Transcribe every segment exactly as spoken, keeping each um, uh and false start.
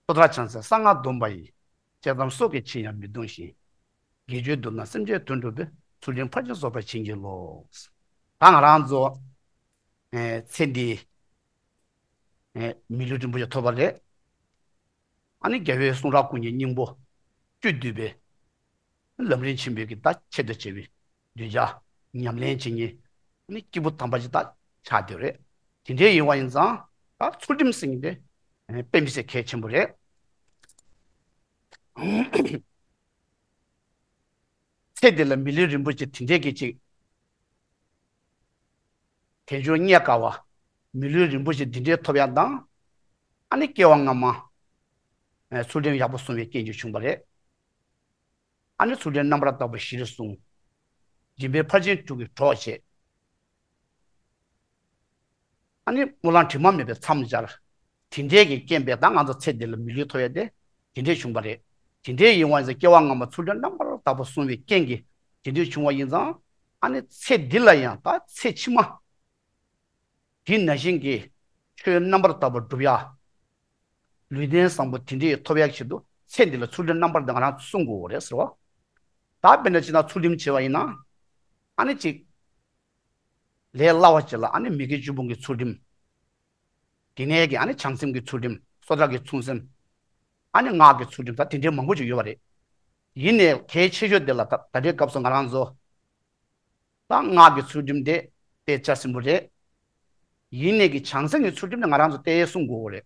སོ་ཐར་བྱང་སེམས་གསང་སྔགས་སྡོམ་པ་ཡིས། བྱས་ཙང་སྲོག་གི་ཕྱིར་ཡང་མི་གཏོང་ཞིང་། དགེ་སྦྱོར་བསྡུ་ན་སེམས་ཅན་དོན་འགྲུབ་པའི། ཚུལ་ཁྲིམས་ཕར་ཕྱིན་རྫོགས་པར་བྱིན་གྱིས་རློབས། ད་ང་རང་ཚོ་ཚེ་འདིའི་མི་ལུས་རིན་པོ་ཆེ་ཐོབ་པ་རེད། ཨ་ནི་རྒྱལ་བའི་གསུང་རབ་ཀུན་གྱི་སྙིང་པོ་བཅུད་བསྡུས་པའི་ལམ་རིམ་ཆེན་པོའི་གི་ད་ཆེད་དུ་བྱས་པའི་གདུལ་བྱ་ཉམས་ལེན་བྱེད་མཁན་ཨ་ནི་སྐྱེས་བུ་དམ་པ་ཅིག་ད་ཆགས་བསྡད་རེད། དེ་འདྲའི་ཡིན་པ་ཡིན་ཙང་ད་ཚུལ་ཁྲིམས་ཟེར་མཁན་དེ་དཔེ་མི་སྲིད་གལ་ཆེན་པོ་རེད། ཚེ་འདི་ལ་མི་ལུས་རིན་པོ་ཆེ་དེ་འདྲའི་གི་ཅིག་དལ་འབྱོར་རྙེད་དཀའ་བ། མི་ལུས་རིན་པོ་ཆེ་འདི་འདྲའི་ཐོབ་ཡག་དང་། ཨ་ནི་སྐྱེ་བ་སྔ་མ་ཚུལ་ཁྲིམས་ཡག་པོ་བསྲུང་བའི་རྐྱེན་གྱིས་བྱུང་བ་རེད། ཨ་ནི་ཚུལ་ཁྲིམས་རྣམ་པར་དག་པ་གཞིར་བཟུང་། སྦྱིན་པའི་ཕར་ཕྱིན་དྲུག་གི་གྲོགས་བྱེད། ཨ་ནི་སྨོན་ལམ་དྲི་མ་མེད་པའི་མཚམས་སྦྱར། དེ་འདྲའི་གི་རྐྱེན་པས་ད་ང་ཚོ་ཚེ་འདི་ལ་མི་ལུས་ཐོབ་ཡ་དེ་དེ་འདྲས་བྱུང་བ་རེད། དེ་འདྲས་ཡིན་བ་ཡིན་ཙང་སྐྱེ་བ་སྔ་མ་ཚུལ་ཁྲིམས་རྣམ་པར་དག་པ་བསྲུང་བའི་རྐྱེན་གྱིས་དེ་འདྲས་བྱུང་བ་ཡིན་ཙང་། ཨ་ནི་ཚེ་འདི་ལ་ཡང་ད་ཚེ་ཕྱི་མ་དེ་ནང་བཞིན་གྱི་ཆོས་རྣམ་པར་དག་པ་སྒྲུབ་ཡ། ལུས་རྟེན་བཟང་པོ་དེ་འདྲས་ཐོབ་ཡག་ཆེད་དུ་ཚེ་འདི་ལ་ཚུལ་ཁྲིམས་རྣམ་པར་དག་ང་རང་ཚོ་བསྲུང་དགོས་རེད་ཟེར་བ། ད་དཔེར་ན་ཅིག་ན་ཚུལ་ཁྲིམས་བྱས་པ་ཡིན་ན། ཨ་ནི་ཅིག་ལས་སླ་བ་ཅིག་ལ་ཨ་ནི་མི་དགེ་བཅུ་སྤོང་གི་ཚུལ་ཁྲིམས། དེ་ནས་ཀྱི་ཨ་ནི་བྱང་སེམས་ཀྱི་ཚུལ་ཁྲིམས། སོ་ཐར་གྱི་ཚུལ་ཁྲིམས། ཨ་ནི་སྔགས་ཀྱི་ཚུལ་ཁྲིམས། ད་དེ་འདྲའི་མང་པོ་ཅིག་ཡོད་པ་རེད། ཡིན་ནའི་གལ་ཆེ་ཤོས་དེ་ལ་ད་ད་ལྟའི་སྐབས་སུ་ང་རང་ཚོ་ད་སྔགས་ཀྱི་ཚུལ་ཁྲིམས་དེ་དཔེ་ཆ་ཟིན་པོ་རེད། ཡིན་ནའི་གི་བྱང་སེམས་ཀྱི་ཚུལ་ཁྲིམས་དེ་ང་རང་ཚོ་ཏོག་ཙམ་བསྲུང་དགོས་རེད།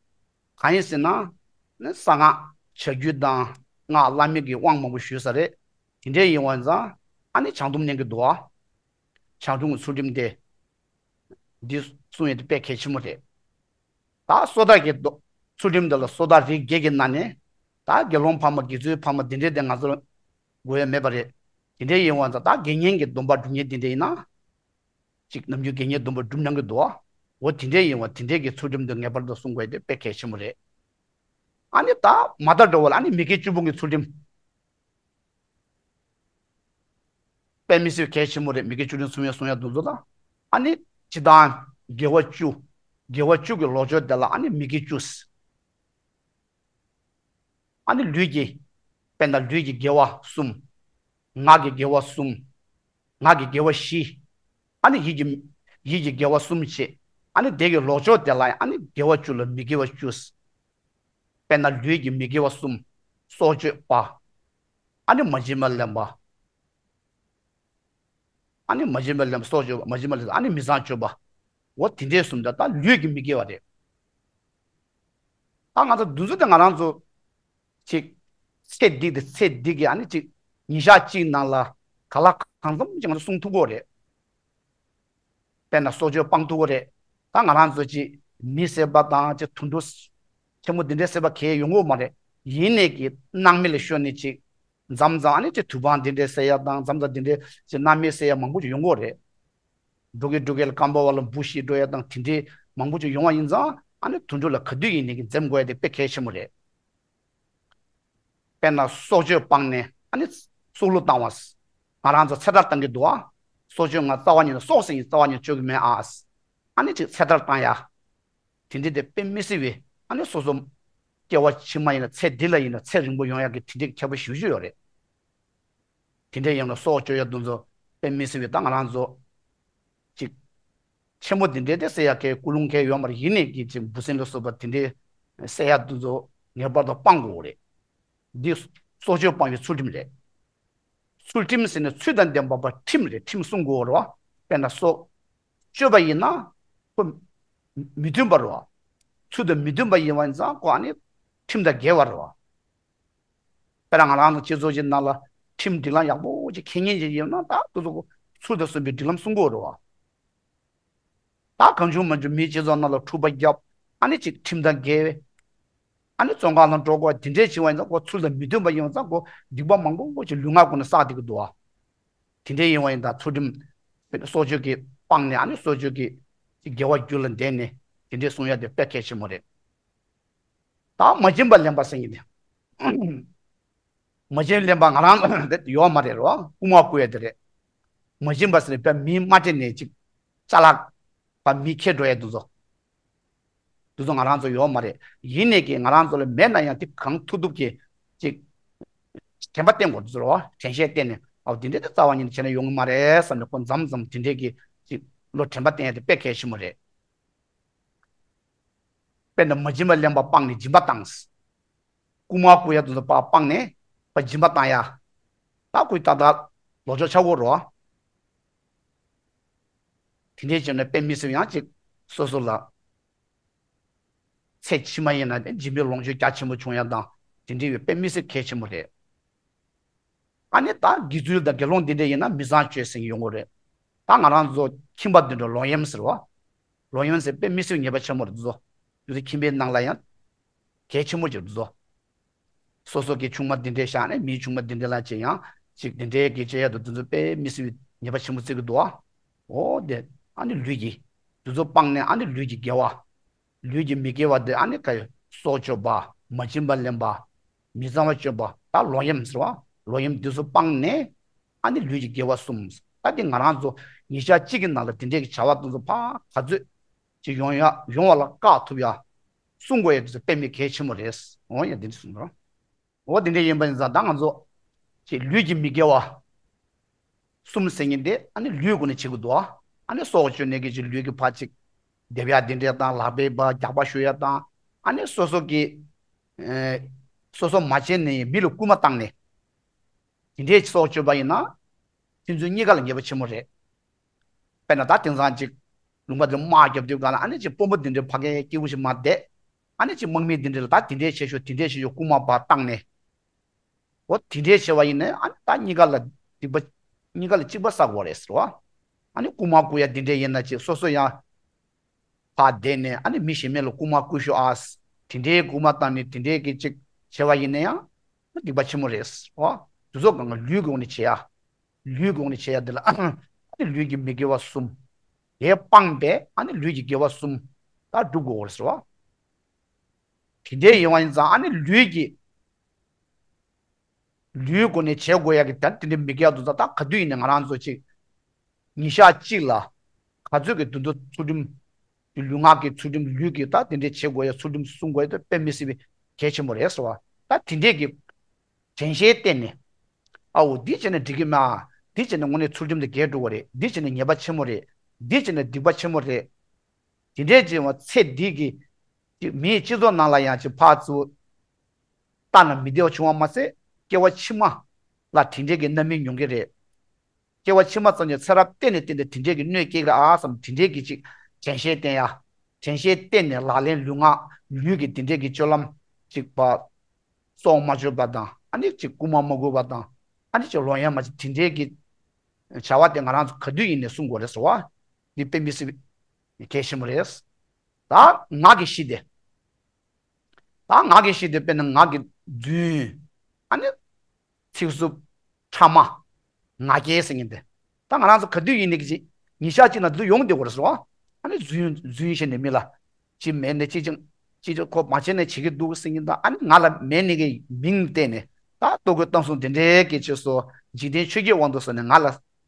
གང་ཡིན་ཟེར་ན། ནི་གསང་སྔགས་བྱ་རྒྱུད་དང་སྔགས་བླ་མེད་ཀྱི་དབང་མང་པོ་ཞུས་ས་རེད། དེ་འདྲའི་ཡིན་བ་ཡིན་ཙང་ཨ་ནི་བྱང་སྡོམ་ཉན་གྱི་འདུག་ཨ། བྱང་སྡོམ་གྱི་ཚུལ་ཁྲིམས་དེ། འདི་བསྲུང་ཡས་དེ་དཔེ་གལ་ཆེན་པོ་རེད། ད་སོ་ཐར་གྱི་མདོ། ཚུལ་ཁྲིམས་འདི་ལ་སོ་ཐར་རིགས་བརྒྱད་ཀྱི་ནང་ནས། ད་དགེ་སློང་འཕགས་མ་དགེ་ཚུལ་འཕགས་མ་འདི་འདྲའི་དེ་ང་ཚོར་དགོས་ཡ་མེད་པ་རེད། དེ་འདྲའི་ཡིན་བ་ཙང་ད་དགེ་བསྙེན་གྱི་སྡོམ་པ་སྒྲུབ་མཁན་དེ་འདྲ་ཡིན་ན། ཅིག་ནམ་རྒྱུན་དགེ་བསྙེན་སྡོམ་པ་སྒྲུབ་གནང་གི་འདུག་ཨ། འོ་དེ་འདྲའི་ཡིན་བ་དེ་འདྲའི་གི་ཚུལ་ཁྲིམས་འདི་ངེས་པར་དུ་བསྲུང་དགོས་ཡ་དེ་དཔེ་གལ་ཆེན་པོ་རེད། ཨ་ནི་ད་མ་དག་འགྲོ་བ་ལ་ཨ་ནི་མི་དགེ་བཅུ་སྤོང་གི་ཚུལ་ཁྲིམས། དཔེ་མི་སྲིད་གལ་ཆེན་པོ་རེད། མི་དགེ་བཅུ་ནི་མཚུངས་ཡ་གསུང་ཡ་འདུག་ཚོ་ལ། ཨ་ནི་སྤྱི་བཏང་དགེ་བ་བཅུ། དགེ་བ་བཅུ་གི་ལོག་ཕྱོགས་དེ་ལ་ཨ་ནི་མི་དགེ་བཅུ། ཨ་ནི་ལུས་ཀྱི། དཔེར་ན་ལུས་ཀྱི་དགེ་བ་གསུམ། ངག་གི་དགེ་བ་གསུམ། ངག་གི་དགེ་བ་བཞི། ཨ་ནི་ཡིད་ཀྱི། ཡིད་ཀྱི་དགེ་བ་གསུམ་བྱས། ཨ་ནི་དེ་གི་ལོག་ཕྱོགས་དེ་ལ་ཨ་ནི་དགེ་བ་བཅུ་ལ་མི་དགེ་བ་བཅུ། དཔེར་ན་ལུས་ཀྱི་མི་དགེ་བ་གསུམ། སྲོག་གཅོད་པ། ཨ་ནི་མ་བྱིན་པ་ལེན་པ། ཨ་ནི་མ་བྱིན་པ་ལེན་པ། སྲོག་གཅོད་པ། མ་བྱིན་པ་ལེན་པ། ཨ་ནི་མི་ཚངས་སྤྱོད་པ། འོ་དེ་འདྲའི་གསུམ་དེ་ད་ལུས་ཀྱི་མི་དགེ་བ་རེད། ད་ང་ཚོ་འདི་ཚོ་དེ་ང་རང་ཚོ་ཅིག་ཚེ་འདི་དེ་ཚེ་འདི་གི་ཨ་ནི་ཅིག་ཉིན་ཞག་གཅིག་ནང་ལ་ག་ལ་གང་འཚམ་ཅིག་ང་ཚོ་བསྲུང་ཐུབ་ཀྱི་རེད། དཔེར་ན་སྲོག་གཅོད་སྤང་ཐུབ་ཀྱི་རེད། ད་ང་རང་ཚོ་ཅིག་མི་བསད་པ་དང་ཅིག་དུད་འགྲོ་ཆེན་མོ་འདི་འདྲའི་བསད་པ་གང་ཡང་ཡོང་གི་ཡོད་མ་རེད། ཡིན་ནའི་གི་སྣང་མེད་ལ་ཤོར་ནས་ཅིག་མཚམས་མཚམས་ཨ་ནི་ཅིག་དུ་འཕང་འདི་འདྲའི་བསད་ཡ་དང་མཚམས་མཚམས་འདི་འདྲའི་ཅིག་སྣང་མེད་བསད་ཡ་མང་པོ་ཅིག་ཡོང་གི་རེད། འགྲོ་གི་འགྲོ་གི་ལ་རྐང་པ་བ་ལ་འབུ་ཤི་འགྲོ་ཡ་དང་དེ་འདྲའི་མང་པོ་ཅིག་ཡོང་བ་ཡིན་ཙང་ཨ་ནི་དུད་འགྲོ་ལ་ག་དུས་ཡིན་ནའི་གི་འཛེམ་དགོས་ཡ་དེ་དཔེ་གལ་ཆེན་པོ་རེད། དཔེར་ན་སྲོག་གཅོད་སྤངས་ནས་ཨ་ནི་སྲོག་བླུ་བཏང་བ། ང་རང་ཚོ་ཚེ་ཐར་བཏང་གི་འདུག་ཨ། སྲོག་གཅོད་ང་རྩ་བ་ཉིད་ནས་སྲོག་ཟེར་ཡིན་རྩ་བ་ཉིད་གཅོད་ཀྱི་མེད་ཨ། ཨ་ནི་ཅིག་ཚེ་ཐར་བཏང་ཡ། དེ་འདྲའི་དེ་དཔེ་མི་སྲིད་པའི་ཨ་ནི་སོ་སོ་སྐྱེ་བ་ཕྱི་མ་ཡིན་ན་ཚེ་འདི་ལ་ཡིན་ན་ཚེ་རིང་པོ་ཡོང་ཡག་གི་དེ་འདྲའི་ཁྱད་པར་ཞེ་པོ་ཅིག་ཡོད་རེད། དེ་འདྲའི་ཡང་ན་སྲོག་གཅོད་ཡ་དེ་ཚོ་དཔེ་མི་སྲིད་པའི་ད་ང་རང་ཚོ་ཅིག་ཆེན་པོ་དེ་འདྲའི་དེ་བསད་ཡ་གི་ཀུན་སློང་གང་ཡང་ཡོད་མ་རེད། ཡིན་ནའི་གི་ཅིག་འབུ་སྲིན་ལ་སོགས་པ་དེ་འདྲའི་བསད་ཡ་དེ་ཚོ་ངེས་པར་དུ་སྤང་དགོས་རེད། འདི་སྲོག་གཅོད་སྤང་བའི་ཚུལ་ཁྲིམས་རེད། ཚུལ་ཁྲིམས་ཟེར་ནས་ཚུལ་དང་ལྡན་པ་པ་ཁྲིམས་རེད། ཁྲིམས་སྲུང་དགོས་རེད་བ། དཔེར་ན་སྲོག་གཅོད་པ་ཡིན་ན་ཁོ་མི་མཐུན་པ་རེད་བ། ཚུལ་དང་མི་མཐུན་པ་ཡིན་པ་ཡིན་ཙང་ཁོ་ཨ་ནི་ཁྲིམས་དང་འགལ་བ་རེད་བ། དཔེར་ན་ང་རང་ཚོ་སྤྱི་ཚོགས་ཀྱི་ནང་ལ་ཁྲིམས་སྒྲིག་ལམ་ཡག་པོ་ཅིག་འཁྱེར་མཁན་ཅིག་ཡིན་ན་ད་དེ་ཚོ་ཚུལ་དང་སོན་པའི་སྒྲིག་ལམ་སྲུང་དགོས་རེད་བ། ད་གང་བྱུང་མང་བྱུང་མིའི་སྤྱི་ཚོགས་ནང་ལ་འཁྲུག་པ་བརྒྱབ། ཨ་ནི་ཅིག་ཁྲིམས་དང་འགལ་བའི། ཨ་ནི་བཙོན་ཁང་ལ་འགྲོ་དགོས་དེ་འདྲའི་བྱུང་བ་ཡིན་ཙང་ཁོ་ཚུལ་དང་མི་མཐུན་པ་ཡིན་ཙང་ཁོ་སྡིག་པ་མང་པོ་ཅིག་ལུས་ངག་ཀུན་ནས་བསགས་བསྡད་ཀྱི་འདུག་བ། དེ་འདྲའི་ཡིན་བ་ཡིན་ད་ཚུལ་ཁྲིམས་སྲོག་གཅོད་ཀྱི་སྤངས་ནས་ཨ་ནི་སྲོག་གཅོད་ཀྱི་དགེ་བ་རྒྱུད་ལ་འདེབས་ནས་དེ་འདྲའི་སྲུང་ཡ་དེ་དཔེ་གལ་ཆེན་པོ་རེད། ད་མ་བྱིན་པ་ལེན་པ་ཟེར་མཁན་དེ། མ་བྱིན་ལེན་པ་ང་རང་དེ་ཡོད་མ་རེད་རོ། རྐུ་མ་རྐུ་ཡ་དེ་རེད། མ་བྱིན་པ་ཟེར་ནས་མི་མ་སྤྲད་ནས་ཅིག་ཅ་ལག་པ་མི་ཁྱེར་འགྲོ་ཡ་དེ་ཚོ། དེ་ཚོ་ང་རང་ཚོ་ཡོད་མ་རེད། ཡིན་ནས་ཀྱི་ང་རང་ཚོ་ལ་མེད་ན་ཡང་དེ་གང་ཐུབ་ཐུབ་ཀྱིས་ཅིག་དྲན་པ་བསྟེན་དགོས་དེ་ཚོ་རེད་བ། དྲན་ཤེས་བསྟེན་ནས་ཨའོ་དེ་འདྲས་དེ་རྩ་བ་ཉིད་ནས་བྱས་ན་ཡོང་གི་མ་རེད་བསམ་ནས་ཁོ་མཚམས་མཚམས་དེ་འདྲས་ཀྱི་ཅིག་བློ་དྲན་པ་བསྟེན་ཡ་དེ་དཔེ་གལ་ཆེན་པོ་རེད། དཔེར་ན་མ་སྦྱིན་པ་ལེན་པ་སྤངས་ནས་སྦྱིན་པ་བཏང་། རྐུ་མ་རྐུ་ཡ་དེ་ཚོ་ཕར་སྤངས་ནས་ཕར་སྦྱིན་པ་བཏང་ཡ། ད་ཁོས་ཏག་ཏག་ལོ་ཅོག་ཆགས་ཀྱི་རེད་བ། དེ་འདྲས་བྱས་ན་དཔེ་མི་སྲིད་ཡང་ཅིག་སོ་སོ་ལ་ཚེ་ཕྱི་མ་ཡིན་ན་དེ་སྦྱིན་པའི་ལོངས་སྤྱོད་རྒྱ་ཆེན་པོ་བྱུང་ཡ་དང་དེ་འདྲས་ཡོད་དཔེ་མི་སྲིད་གལ་ཆེན་པོ་རེད། ཨ་ནི་ད་དགེ་ཚུལ་དང་དགེ་སློང་འདི་འདྲ་ཡིན་ན་མི་ཚངས་སྤྱོད་ཟེར་གྱི་ཡོང་གི་རེད། ད་ང་རང་ཚོ་ཁྱིམ་པ་འདི་འདྲ་ལོག་གཡེམ་ཟེར་བ། ལོག་གཡེམ་ཟེར་དཔེ་མི་སྲིད་ཉེས་པ་ཆེན་པོ་རེད་འདི་ཚོ། འདི་ཚོ་ཁྱིམ་པའི་ནང་ལ་ཡང་གལ་ཆེན་པོ་ཅིག་རེད་འདི་ཚོ། སོ་སོ་གི་ཆུང་མ་འདི་འདྲས་བཞག་ནས་མིའི་ཆུང་མ་འདི་འདྲས་ལ་བྱེད་ཡང་ཅིག་འདི་འདྲས་ཀྱི་བྱེད་ཡ་དང་འདི་ཚོ་དཔེ་མི་སྲིད་ཉེས་པ་ཆེན་པོ་བརྩི་གི་འདུག་ཨ། འོ་དེ་ཨ་ནི་ལུས་ཀྱི་འདི་ཚོ་སྤངས་ནས་ཨ་ནི་ལུས་ཀྱི་དགེ་བ། ལུས་ཀྱི་མི་དགེ་བ་དེ་ཨ་ནི་ག་ཡོད་སྲོག་གཅོད་པ། མ་བྱིན་པ་ལེན་པ། མི་གཙང་བ་སྤྱོད་པ། ད་ལོག་གཡེམ་ཟེར་བ། ལོག་གཡེམ་དེ་ཚོ་སྤངས་ནས་ཨ་ནི་ལུས་ཀྱི་དགེ་བ་གསུམ། ད་དེ་ང་རང་ཚོ་ཉིན་ཞག་གཅིག་གི་ནང་ལ་དེ་འདྲའི་བྱ་བ་དེ་ཚོ་ཕར་ག་ཚོད་ཅིག་ཡོང་ཡ་ཡོང་བ་ལ་བཀག་ཐུབ་ཡ་གསུང་དགོས་ཡ་དེ་ཚོ་དཔེ་མི་གལ་ཆེན་པོ་རེད། འོ་ཡ་དེ་འདྲ་གསུངས་རོགས། འོ་དེ་འདྲ་ཡིན་པ་ཡིན་ཙང་ད་ང་ཚོ་ཅིག་ལུས་ཀྱི་མི་དགེ་བ་གསུམ་ཟེར་མཁན་དེ་ཨ་ནི་ལུས་སྒོ་ནས་བྱེད་དགོས་འདུག་ཨ་ནི་སྲོག་གཅོད་ནས་ཀྱི་ཅིག་ལུས་ཀྱི་ཕར་ཅིག་སྡེབ་ཡ་དེ་འདྲས་དང་ལག་པས་ཕར་རྒྱག་པ་གཞུ་ཡ་དང་ཨ་ནི་སོ་སོ་གི་ཨེ་སོ་སོ་མ་བྱས་ནས་མི་ལ་རྐུ་མ་བཏང་ནས་དེ་འདྲས་སྲོག་གཅོད་པ་ཡིན་ན་ཕན་ཚུན་གཉིས་ཀ་ལ་ཉེས་པ་ཆེན་མོ་རེད། དཔེར་ན་ད་དེང་སང་ཅིག་ལུང་པ་དེ་དམག་རྒྱབ་དུས་སྒང་ལ་ཨ་ནི་ཅིག་དཔོན་པོ་དེ་འདྲས་ཕ་གིའི་སྐྱེ་བོ་ཞིག་མར་བསྡད། ཨ་ནི་ཅིག་དམག་མི་དེ་འདྲས་ལ་ད་དེ་འདྲས་བྱས་ཤོག་དེ་འདྲས་བྱས་ཤོག་རྐུ་མ་ཕར་བཏང་ནས། འོ་དེ་འདྲས་བྱས་པ་ཡིན་ན་ཨ་ནི་ད་གཉིས་ཀ་ལ་སྡིག་པ། གཉིས་ཀ་ལ་གཅིག་པ་བསགས་དགོས་རེད་ཟེར་བ། ཨ་ནི་རྐུ་མ་རྐུ་ཡ་དེ་འདྲས་ཡིན་ན་ཅིག་སོ་སོ་ཡང་ཕར་བསྡད་ནས་ཨ་ནི་མི་གཞན་མ་ལ་རྐུ་མ་རྐུ་ཤོག་ཨ། དེ་འདྲས་རྐུ་མ་བཏང་ནས་དེ་འདྲས་ཀྱི་ཅིག་བྱས་པ་ཡིན་ན་ཡང་སྡིག་པ་ཆེན་མོ་རེད་ཟེར་བ། དེ་ཚོ་གང་ག་ལུས་སྒོ་ནས་བྱེད་ཡ། ལུས་སྒོ་ནས་བྱེད་ཡ་དེ་ལ་ཨ་ནི་ལུས་ཀྱི་མི་དགེ་བ་གསུམ། དེ་སྤངས་པས་ཨ་ནི་ལུས་ཀྱི་དགེ་བ་གསུམ་ད་སྒྲུབ་དགོས་རེད་ཟེར་བ། དེ་འདྲས་ཡིན་པ་ཡིན་ཙང་ཨ་ནི་ལུས་ཀྱི་ལུས་སྒོ་ནས་བྱེད་དགོས་ཡ་གི་ད་དེ་འདྲས་མི་དགེ་བ་དེ་ཚོ་ད་ག་དུས་ཡིན་ནའི་ང་རང་ཚོ་ཅིག་ཉིན་ཞག་གཅིག་ལ་ག་ཚོད་ཀྱི་དུས་ཚོད་ཚུལ་ཁྲིམས། ལུས་ངག་གི་ཚུལ་ཁྲིམས་ལུས་ཀྱི་ད་དེ་འདྲས་བྱེད་དགོས་ཡ་ཚུལ་ཁྲིམས་སྲུང་དགོས་ཡ་ད་དཔེ་མི་སྲིད་པའི་གལ་ཆེན་པོ་རེད་ཟེར་བ། ད་དེ་འདྲས་ཀྱི་དྲན་ཤེས་བསྟེན་ནས། ཨའོ་འདི་བྱས་ན་འགྲིག་གི་མ། འདི་བྱས་ན་དངོས་གནས་ཚུལ་ཁྲིམས་དེ་འགལ་འགྲོ་བ་རེད། འདི་བྱས་ན་ཉེས་པ་ཆེན་མོ་རེད། འདི་བྱས་ན་སྡིག་པ་ཆེན་མོ་རེད། དེ་འདྲས་བྱས་པ་ཚེ་འདི་གི་ཅིག་མིའི་སྤྱི་ཚོགས་ནང་ལ་ཡང་ཅིག་ཕར་ཚུར་ལྟ་ན་མི་བདེ་བ་བྱུང་བ་མ་ཟད་སྐྱེ་བ་ཕྱི་མ་ལ་དེ་འདྲས་ཀྱི་རྣམ་སྨིན་མྱོང་གི་རེད། སྐྱེ་བ་ཕྱི་མ་ཙམ་གྱི་ཚེ་རབས་གཏན་ནས་གཏན་ནས་དེ་འདྲས་ཀྱི་གནོད་སྐྱེལ་གི་རེད་ཨ་བསམ་དེ་འདྲས་ཀྱི་ཅིག་དྲན་ཤེས་བསྟེན་ཡ། དྲན་ཤེས་བསྟེན་ནས་ལག་ལེན་ལུས་ངག་ལུས་ཀྱི་དེ་འདྲས་ཀྱི་སྤྱོད་ལམ་ཅིག་པ། སྲོག་མ་གཅོད་པ་དང་ཨ་ནི་ཅིག་རྐུ་མ་མ་རྐུ་བ་དང་ཨ་ནི་ཅིག་ལོག་གཡེམ་མ་བྱེད་དེ་འདྲས་ཀྱི་བྱ་བ་དེ་ང་རང་ཚོ་ག་དུས་ཡིན་ནའི་སྲུང་དགོས་རེད་ཟེར་བ། འདི་དཔེ་མི་སྲིད་པའི་གལ་ཆེན་པོ་རེད། ད་ངག་གི་གཞི་དེ། ད་ངག་གི་གཞི་དེ་དཔེར་ན་ངག་གི་རྫུན། ཨ་ནི་ཚིག་རྩུབ། ཕྲ་མ། ང་རྒྱལ་ཟེར་མཁན་དེ། ད་ང་རང་ཚོ་ག་དུས་ཡིན་ནའི་གི་ཅིག་ཉིན་ཞག་གཅིག་ན་འདི་ཡོང་བསྡད་དགོས་རེད་ཟེར་བ། ཨ་ནི་རྫུན་རྫུན་བཤད་ནས་མི་ལ། ཅི་མེད་ནས་ཅི་ཅིག་ཅི་ཅིག་ཁོ་མ་བྱས་ནས་བྱེད་ཀྱི་འདུག་ཟེར་མཁན་དང་ཨ་ནི་ང་ལ་མེད་ནས་གི་མིང་བཏགས་ནས་ད་ལྟོ་གོས་གཏམ་གསུམ་དེ་འདྲའི་གི་ཅིག་སོ་འཇིག་རྟེན་ཆོས་བརྒྱད་དབང་དུ་སོང་ནས་ང་ལ་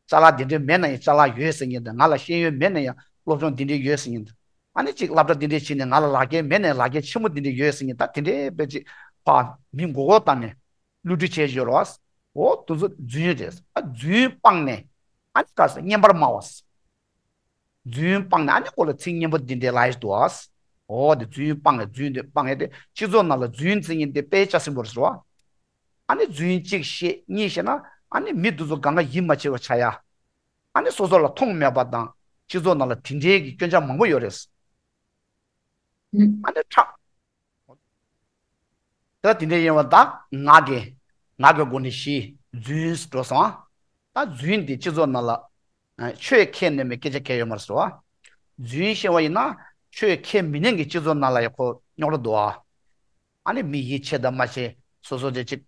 ཅ་ལག་དེ་འདྲའི་མེད་ན་ཡང་ཅ་ལག་ཡོད་ཟེར་མཁན་དང་ང་ལ་ཤེས་ཡོན་མེད་ན་ཡང་སློབ་སྦྱོང་དེ་འདྲའི་ཡོད་ཟེར་མཁན་དང་ཨ་ནི་ཅིག་སློབ་གྲྭ་དེ་འདྲའི་ཕྱིན་ནས་ང་ལ་ལག་འཁྱེར་མེད་ན་ཡང་ལག་འཁྱེར་ཆེན་མོ་དེ་འདྲའི་ཡོད་ཟེར་མཁན་ད་དེ་འདྲའི་དཔེ་ཅིག་ཕ་མི་མགོ་སྐོར་བཏང་ནས་བསླུ་བྲིད་བྱས་ཡོད་རེད་བ། འོ་དེ་ཚོ་རྫུན་རེད། ཨ་རྫུན་སྤངས་ནས་ཨ་ནི་ག་ས་སྙན་པར་སྨྲ་བ། རྫུན་སྤངས་ནས་ཨ་ནི་ཁོ་ལ་ཚིག་སྙན་པོ་འདི་འདྲའི་ལབ་ཡས་འདུག་ཨ། འོ་དེ་རྫུན་སྤངས་ནས་རྫུན་དེ་སྤངས་ཡས་དེ་སྤྱི་ཚོགས་ནང་ལ་རྫུན་བརྩི་མཁན་དེ་དཔེ་ཆ་སྲིན་པོ་རེད་ཟེར་བ། ཨ་ནི་རྫུན་གཅིག་བཤད་གཉིས་བཤད་ན་ཨ་ནི་མི་དེ་ཚོ་གང་ག་ཡིད་མ་ཆེས་པ་ཆགས་ཡ། ཨ་ནི་སོ་སོ་ལ་མཐོང་མེད་པ་དང་སྤྱི་ཚོགས་ནང་ལ་དེ་འདྲའི་གི་སྐྱོན་ཆ་མང་པོ་ཡོད་རེད། ཨ་ནི་ཁྲག་ད་དེ་འདྲ་ཡིན་པ་ད་ངག་གི་ངག་གི་སྒོ་ནས་ཞི་རྫུན་འགྲོ་སོང་ཨ། ད་རྫུན་འདི་སྤྱི་ཚོགས་ནང་ལ་ཆོས་ཁས་ལེན་པའི་སྐད་ཆ་གལ་ཡོད་མ་རེད་ཟེར་བ། རྫུན་བཤད་པ་ཡིན་ན་ཆོས་ཁས་མི་ལེན་གྱི་སྤྱི་ཚོགས་ནང་ལ་ཡང་ཁོ་རྙོག་དྲ་འདུག་ཨ། ཨ་ནི་མི་ཡིད་ཆེས་དང་མ་ཆེས་སོ་སོ་དེ་ཅིག་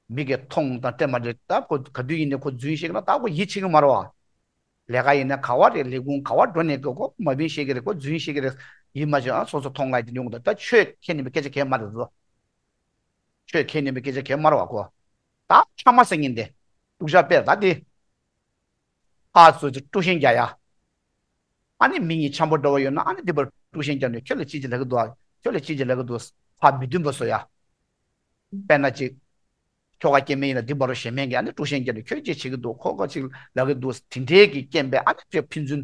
མི་གིས་མཐོང་དང་སྤྲད་མ་འདྲེ་ད་ཁོ་ག་དུས་ཡིན་ནའི་ཁོ་རྫུན་བཤད་ཀྱི་ན་ད་ཁོ་ཡིད་ཆེས་ཀྱི་མ་རེད་བ། ལས་ཀ་ཡིན་ན་ག་བ་རེད། ལས་ཁུངས་ག་བ་འགྲོ་ནས་ཀྱི་ཁོ་མ་བིན་བཤད་ཀྱི་རེད། ཁོ་རྫུན་བཤད་ཀྱི་རེད། ཡིན་མ་བྱུང་ཨ་སོ་སོ་མཐོང་ལ་ཡིན་ཡོང་གི་འདུག་ད་ཆོས་ཁས་ལེན་པའི་སྐད་ཆ་གལ་མ་རེད་ཟོ། ཆོས་ཁས་ལེན་པའི་སྐད་ཆ་གལ་མ་རེད་བ་ཁོ། ད་ཕྲ་མ་ཟེར་མཁན་དེ། སྡུག་ཅག་དཔེར་ད་དེ། ཕར་ཚུར་གྱི་དཀྲུག་ཤིང་རྒྱག་ཡ། ཨ་ནི་མི་གཉིས་འཆམ་པོ་འདྲ་བོ་ཡོད་ན་ཨ་ནི་འདི་པར་དཀྲུག་ཤིང་རྒྱག་ནས་ཁྱོད་ལ་ཅི་ཅི་ལབ་ཀྱི་འདུག་ཨ། ཁྱོད་ལ་ཅི་ཅི་ལབ་གི་འདུག་ཕར་མི་མཐུན་པ་བཟོ་ཡ། དཔེར་ན་ཅིག་ཁྱོ་ག་སྐྱེ་དམན་ཡིན་ན་འདི་བར་དུ་ཞེ་མེད་ཀྱི་ཨ་ནི་དཀྲུག་ཤིང་རྒྱབ་ནས་ཁྱོད་ཅི་བྱེད་ཀྱི་འདུག་ཁོ་ཁོ་ཅིག་ལབ་གི་འདུག་དེ་འདྲའི་གི་རྐྱེན་པས་ཨ་ནི་ཁྱོད་ཕན་ཚུན་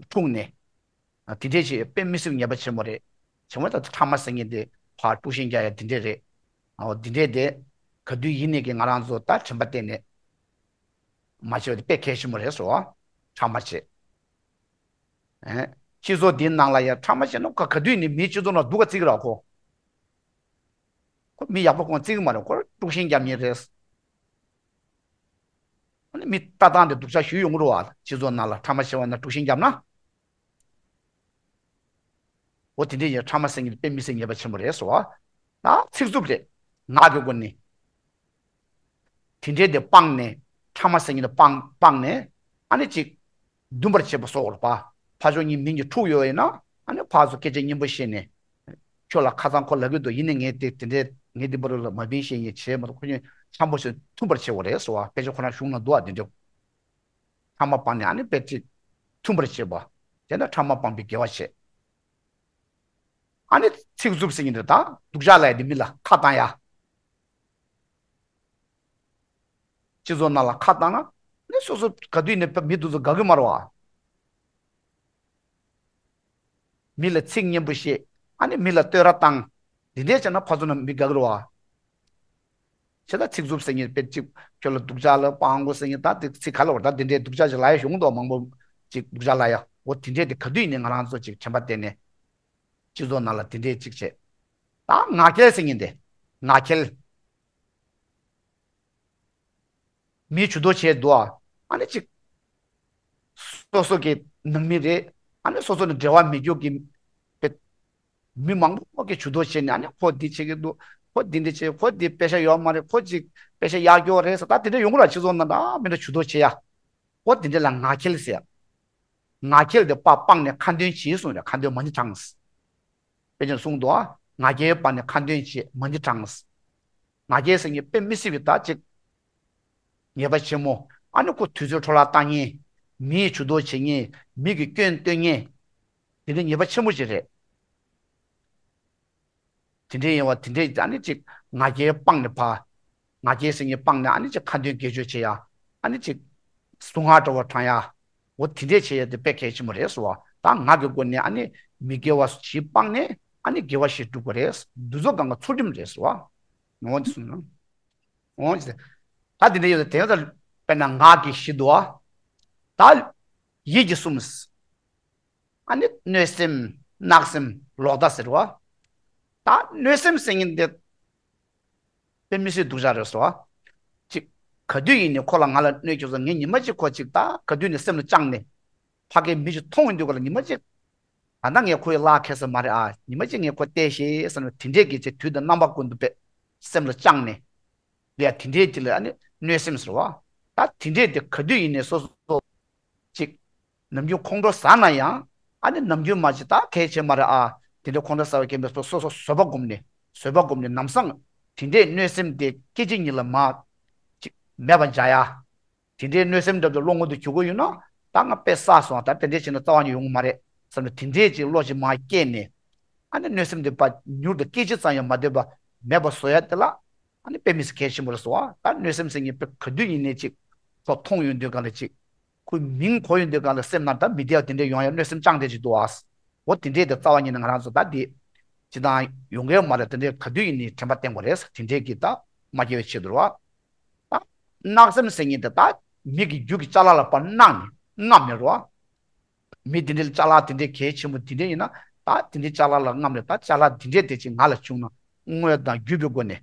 འཁྲུག་ནས། དེ་འདྲས་བྱས་དཔེ་མི་སྲིད་ཉེས་པ་ཆེན་མོ་རེད། ཆེན་མོ་ད་ཕྲ་མ་ཟེར་མཁན་དེ་ཕར་དཀྲུག་ཤིང་རྒྱག་ཡ་དེ་འདྲས་རེད། འོ་དེ་འདྲས་དེ་ག་དུས་ཡིན་ནས་ཀྱི་ང་རང་ཚོ་ད་དྲན་པ་གཏད་ནས་མ་བྱས་པ་དེ་དཔེ་གལ་ཆེན་མོ་རེད་ཟེར་བ། ཕྲ་མ་བྱེད། ཨེ། སྤྱི་ཚོགས་འདིའི་ནང་ལ་ཡ་ཕྲ་མ་བྱས་ན་ག་ག་དུས་ནས་མིའི་སྤྱི་ཚོགས་ནང་སྡུག་ག་བརྩི་གི་ར་ཁོ། ཁོ་མི་ཡག་པོ་ཁོང་བརྩི་གི་མ་རེད། ཁོ་དཀྲུག་ཤིང་རྒྱབ་མཁན་རེད། ཨ་ནི་མི་ལྟ་སྟངས་དེ་སྡུག་ཅག་ཞིག་ཡོང་གི་རེད་བ། སྤྱི་ཚོགས་ནང་ལ་ཕྲ་མ་བྱས་པ་ན་དཀྲུག་ཤིང་བརྒྱབ་ན། འོ་དེ་འདྲའི་ཡ་ཕྲ་མ་ཟེར་མཁན་དཔེ་མི་སྲིད་ཉེས་པ་ཆེན་པོ་རེད་ཟེར་བ། ད་ཚིག་རྩུབ་རེད། ངག་གི་སྒོ་ནས། དེ་འདྲའི་དེ་སྤངས་ནས་ཕྲ་མ་ཟེར་མཁན་དེ་སྤངས་སྤངས་ནས་ཨ་ནི་ཅིག་འདུམ་པར་བྱེད་པ་སོགས་རེད་པ། ཕར་ཕྱོགས་གཉིས་མིང་གི་འཁྲུག་ཡོད་ཡིན་ན་ཨ་ནི་ཕར་ཚུར་སྐད་ཆ་སྙན་པོ་བཤད་ནས། ཁྱོད་ལ་ཁ་སང་ཁོ་ལབ་གི་འདུག་ཡིན་ནའི་ངས་དེ་དེ་འདྲའི་ངས་འདི་པར་ལ་མ་བིན་ཤེས་ཡིན་བྱས་མ་གཏོགས་ཁོ་ཚོས་འཆམ་པོ་བྱས་མཐུན་པར་བྱེད་དགོས་རེད་ཟེར་བ། དཔེ་ཆ་ཁོ་རང་གཞུང་ན་འདུག་ཨ་དེ་འདྲ། ཕྲ་མ་སྤངས་ནས་ཨ་ནི་དཔེ་ཅིག་མཐུན་པར་བྱེད་པ། དེ་ནས་ཕྲ་མ་སྤངས་པའི་དགེ་བ་བྱེད། ཨ་ནི་ཚིག་རྩུབ་ཟེར་མཁན་དེ་དང་སྡུག་ཅག་ལབ་ཡ་དེ་མི་ལ་ཁ་བཏང་ཡ། སྤྱི་ཚོགས་ནང་ལ་ཁ་བཏང་ན་ནི་སོ་སོ་ག་དུས་ནས་མི་དེ་ཚོ་དགའ་གི་མ་རེད་བ། མི་ལ་ཚིག་སྙན་པོ་བཤད། ཨ་ནི་མི་ལ་བསྟོད་ར་བཏང་། འདི་འདྲས་བྱས་ན་ཕར་ཚུར་ན་མི་དགའ་གི་རེད་བ། བྱས་ད་ཚིག་རྩུབ་ཟེར་མཁན་དཔེ་གཅིག་ཁྱོད་ལ་སྡུག་ཅག་ལ་སྤང་དགོས་ཟེར་མཁན་ད་དེ་ཚིག་ག་ལ་བར་ད་འདི་འདྲས་སྡུག་ཅག་ཅིག་ལབ་ཡ་ཡོང་གི་འདུག་མང་པོ་ཅིག་སྡུག་ཅག་ལབ་ཡ། འོ་དེ་འདྲས་དེ་ག་དུས་ཡིན་ནའི་ང་རང་ཚོ་ཅིག་དྲན་པ་གཏད་ནས། སྤྱི་ཚོགས་ནང་ལ་དེ་འདྲས་ཅིག་བྱས། ད་ངག་འཁྱལ་ཟེར་མཁན་དེ། ངག་འཁྱལ། མིའི་ཇུས་གཏོགས་བྱས་འདུག་ཨ། ཨ་ནི་ཅིག་སོ་སོ་གི་ནང་མི་རེད། ཨ་ནི་སོ་སོ་ནས་འབྲེལ་བ་མེད་རྒྱུ་གི་དཔེ། མི་མང་པོ་གི་ཇུས་གཏོགས་བྱས་ནས་ཨ་ནི་ཁོ་འདི་བྱེད་ཀྱི་འདུག་ཁོ་འདི་འདི་བྱེད། ཁོ་འདི་དཔེ་ཆ་ཡོད་མ་རེད། ཁོ་ཅིག་དཔེ་ཆ་ཡག་རྒྱུ་རེད་ཟེར་ད་དེ་འདྲ་ཡོང་གི་ར། སྤྱི་ཚོགས་ནང་ད་མི་འདྲ་ཇུས་གཏོགས་བྱེད་ཡ། ཁོ་དེ་འདྲ་ལ་ངག་འཁྱལ་ཟེར་ཡ། ངག་འཁྱལ་དེ་ཕར་སྤངས་ནས་ཁ་འདོན་བྱེད་གསུངས་རེད། ཁ་འདོན་མ་ཎི་བགྲངས། དཔེ་ཅན་གསུངས་འདུག་ཨ། ང་རྒྱལ་སྤངས་ནས་ཁ་འདོན་བྱེད་མ་ཎི་བགྲངས། ང་རྒྱལ་ཟེར་མཁན་དཔེ་མི་སྲིད་པའི་ད་ཅིག་ཉེས་པ་ཆེན་མོ། ཨ་ནི་ཁོ་དུས་ཚོད་འཕྲོ་བརླག་བཏང་མཁན། མིའི་ཇུས་གཏོགས་བྱེད་མཁན། མི་གི་སྐྱོན་སྟོན་མཁན། དེ་འདྲ་ཉེས་པ་ཆེན་པོ་ཅིག་རེད། དེ་འདྲའི་ཡིན་བ་དེ་འདྲའི་ཨ་ནི་ཅིག་ང་རྒྱལ་སྤངས་ནས་ཕར། ང་རྒྱལ་ཟེར་མཁན་སྤངས་ནས་ཨ་ནི་ཅིག་ཁ་འདོན་དགེ་སྦྱོར་བྱེད་ཡ། ཨ་ནི་ཅིག་གཟུངས་སྔགས་འདྲ་བོ་བགྲང་ཡ། འོ་དེ་འདྲས་བྱེད་ཡ་དེ་དཔེ་གལ་ཆེན་པོ་རེད་ཟེར་བ། ད་ངག་གི་སྒོ་ནས་ཨ་ནི་མི་དགེ་བ་ཞིག་སྤངས་ནས་ཨ་ནི་དགེ་བ་ཞིག་སྒྲུབ་དགོས་རེད། འདི་ཚོ་གང་ག་ཚུལ་ཁྲིམས་རེད་ཟེར་བ། འོ་འདི་གསུངས་ན། འོ་འདི། ད་དེ་འདྲ་ཡོད་དེ་ཡང་ད་དཔེར་ན་ངག་གི་བཞི་འདུག་བ། ད་ཡིད་ཀྱི་གསུམ། ཨ་ནི་གནོད་སེམས། གནག་སེམས། ལོག་ལྟ་ཟེར་བ། ད་གནོད་སེམས་ཟེར་མཁན་དེ། དཔེ་མི་སྲིད་སྡུག་ཅག་རེད་ཟེར་བ། ཅིག་ག་དུས་ཡིན་ནའི་ཁོ་ལ་ང་ལ་གནོད་ཀྱི་སོང་། ངས་ཉི་མ་གཅིག་ཁོ་ཅིག་ད་ག་དུས་ནས་སེམས་ལ་བཅངས་ནས། ཕ་གིའི་མི་ཞིག་མཐོང་ཡོང་དུས་ག་ལ་ཉི་མ་གཅིག་ད་ལྟ་ངས་ཁོ་ཡི་ལག་ཁེལ་ས་མ་རེད་ཨ། ཉི་མ་གཅིག་ངས་ཁོ་བལྟས་ཤེས་བསམ་ནས་དེ་འདྲས་ཀྱི་ཅིག་དུས་དང་རྣམ་པ་ཀུན་ཏུ་དཔེ་སེམས་ལ་བཅངས་ནས། ལས་དེ་འདྲས་ཀྱི་ལ་ཨ་ནི་གནོད་སེམས་ཟེར་བ། ད་དེ་འདྲས་དེ་ག་དུས་ཡིན་ནའི་སོ་སོ་ཅིག་ནམ་རྒྱུན་ཁོང་ཁྲོ་ཟ་ན་ཡང་ཨ་ནི་ནམ་རྒྱུན་མ་ཅིག་ད་གལ་ཆེ་མ་རེད་ཨ། དེ་འདྲ་ཁོང་ཁྲོ་ཟ་བའི་རྐྱེན་པས་སོ་སོ་བཟོད་པ་བསྒོམས་ནས་བཟོད་པ་བསྒོམས་ནས་ལམ་སང་དེ་འདྲའི་གནོད་སེམས་དེ་སྐད་ཅིག་ཉིད་ལ་མ་ཅིག་མེད་པ་བྱ་ཡ། དེ་འདྲའི་གནོད་སེམས་འདྲ་པོ་བློ་ངོ་དུ་འཇུག་གི་ཡོད་ན་ད་ང་དཔེ་བསགས་སོང་། ད་དེ་འདྲས་བྱས་ན་རྩ་བ་ནས་ཡོང་གི་མ་རེད་བསམ་ནས་དེ་འདྲས་ཅིག་བློ་ཅིག་མ་སྐྱེས་ནས་ཨ་ནི་གནོད་སེམས་དེ་ཕར་མྱུར་དུ་སྐད་ཅིག་ཙམ་ཡང་མ་སྡོད་པ་མེད་པ་བཟོ་ཡ་དེ་ལ་ཨ་ནི་དཔེ་མི་སྲིད་གལ་ཆེན་པོ་རེད་ཟེར་བ། ད་གནོད་སེམས་ཟེར་མཁན་དཔེ་ག་དུས་ཡིན་ནའི་ཅིག་ཁོ་མཐོང་ཡོང་དུས་གང་ལ་ཅིག་ཁོའི་མིང་གོ་ཡོང་དུས་གང་ལ་སེམས་ནང་ད་མི་བདེ་བ་དེ་འདྲས་ཡོང་ཡ་གནོད་སེམས་བཅངས་བསྡད་ཅིག་འདུག་ཨ། འོ་དེ་འདྲས་དེ་རྩ་བ་ཉིད་ནས་ང་རང་ཚོ་ད་དེ་ཅི་དང་ཡོང་གི་ཡོད་མ་རེད། དེ་འདྲས་ག་དུས་ཡིན་ནའི་དྲན་པ་བསྟེན་དགོས་རེད། དེ་འདྲས་ཀྱི་ད་མ་སྐྱེ་བའི་ཆེད་དུ་རེད་བ། ད་གནག་སེམས་ཟེར་མཁན་དེ་ད་མི་གི་རྒྱུད་ཀྱི་ཅ་ལག་ལ་ཕར་གནག་ནས་རྔམ་ནས་རེད་བ། མི་དེ་འདྲའི་ཅ་ལག་དེ་འདྲའི་གལ་ཆེན་པོ་དེ་འདྲའི་ཡིན་ན་ད་དེ་འདྲའི་ཅ་ལག་ལ་རྔམ་ནས་ད་ཅ་ལག་དེ་འདྲའི་དེ་ཅིག་ང་ལ་བྱུང་ན་དངོས་དང་བརྒྱུད་པའི་སྒོ་ནས་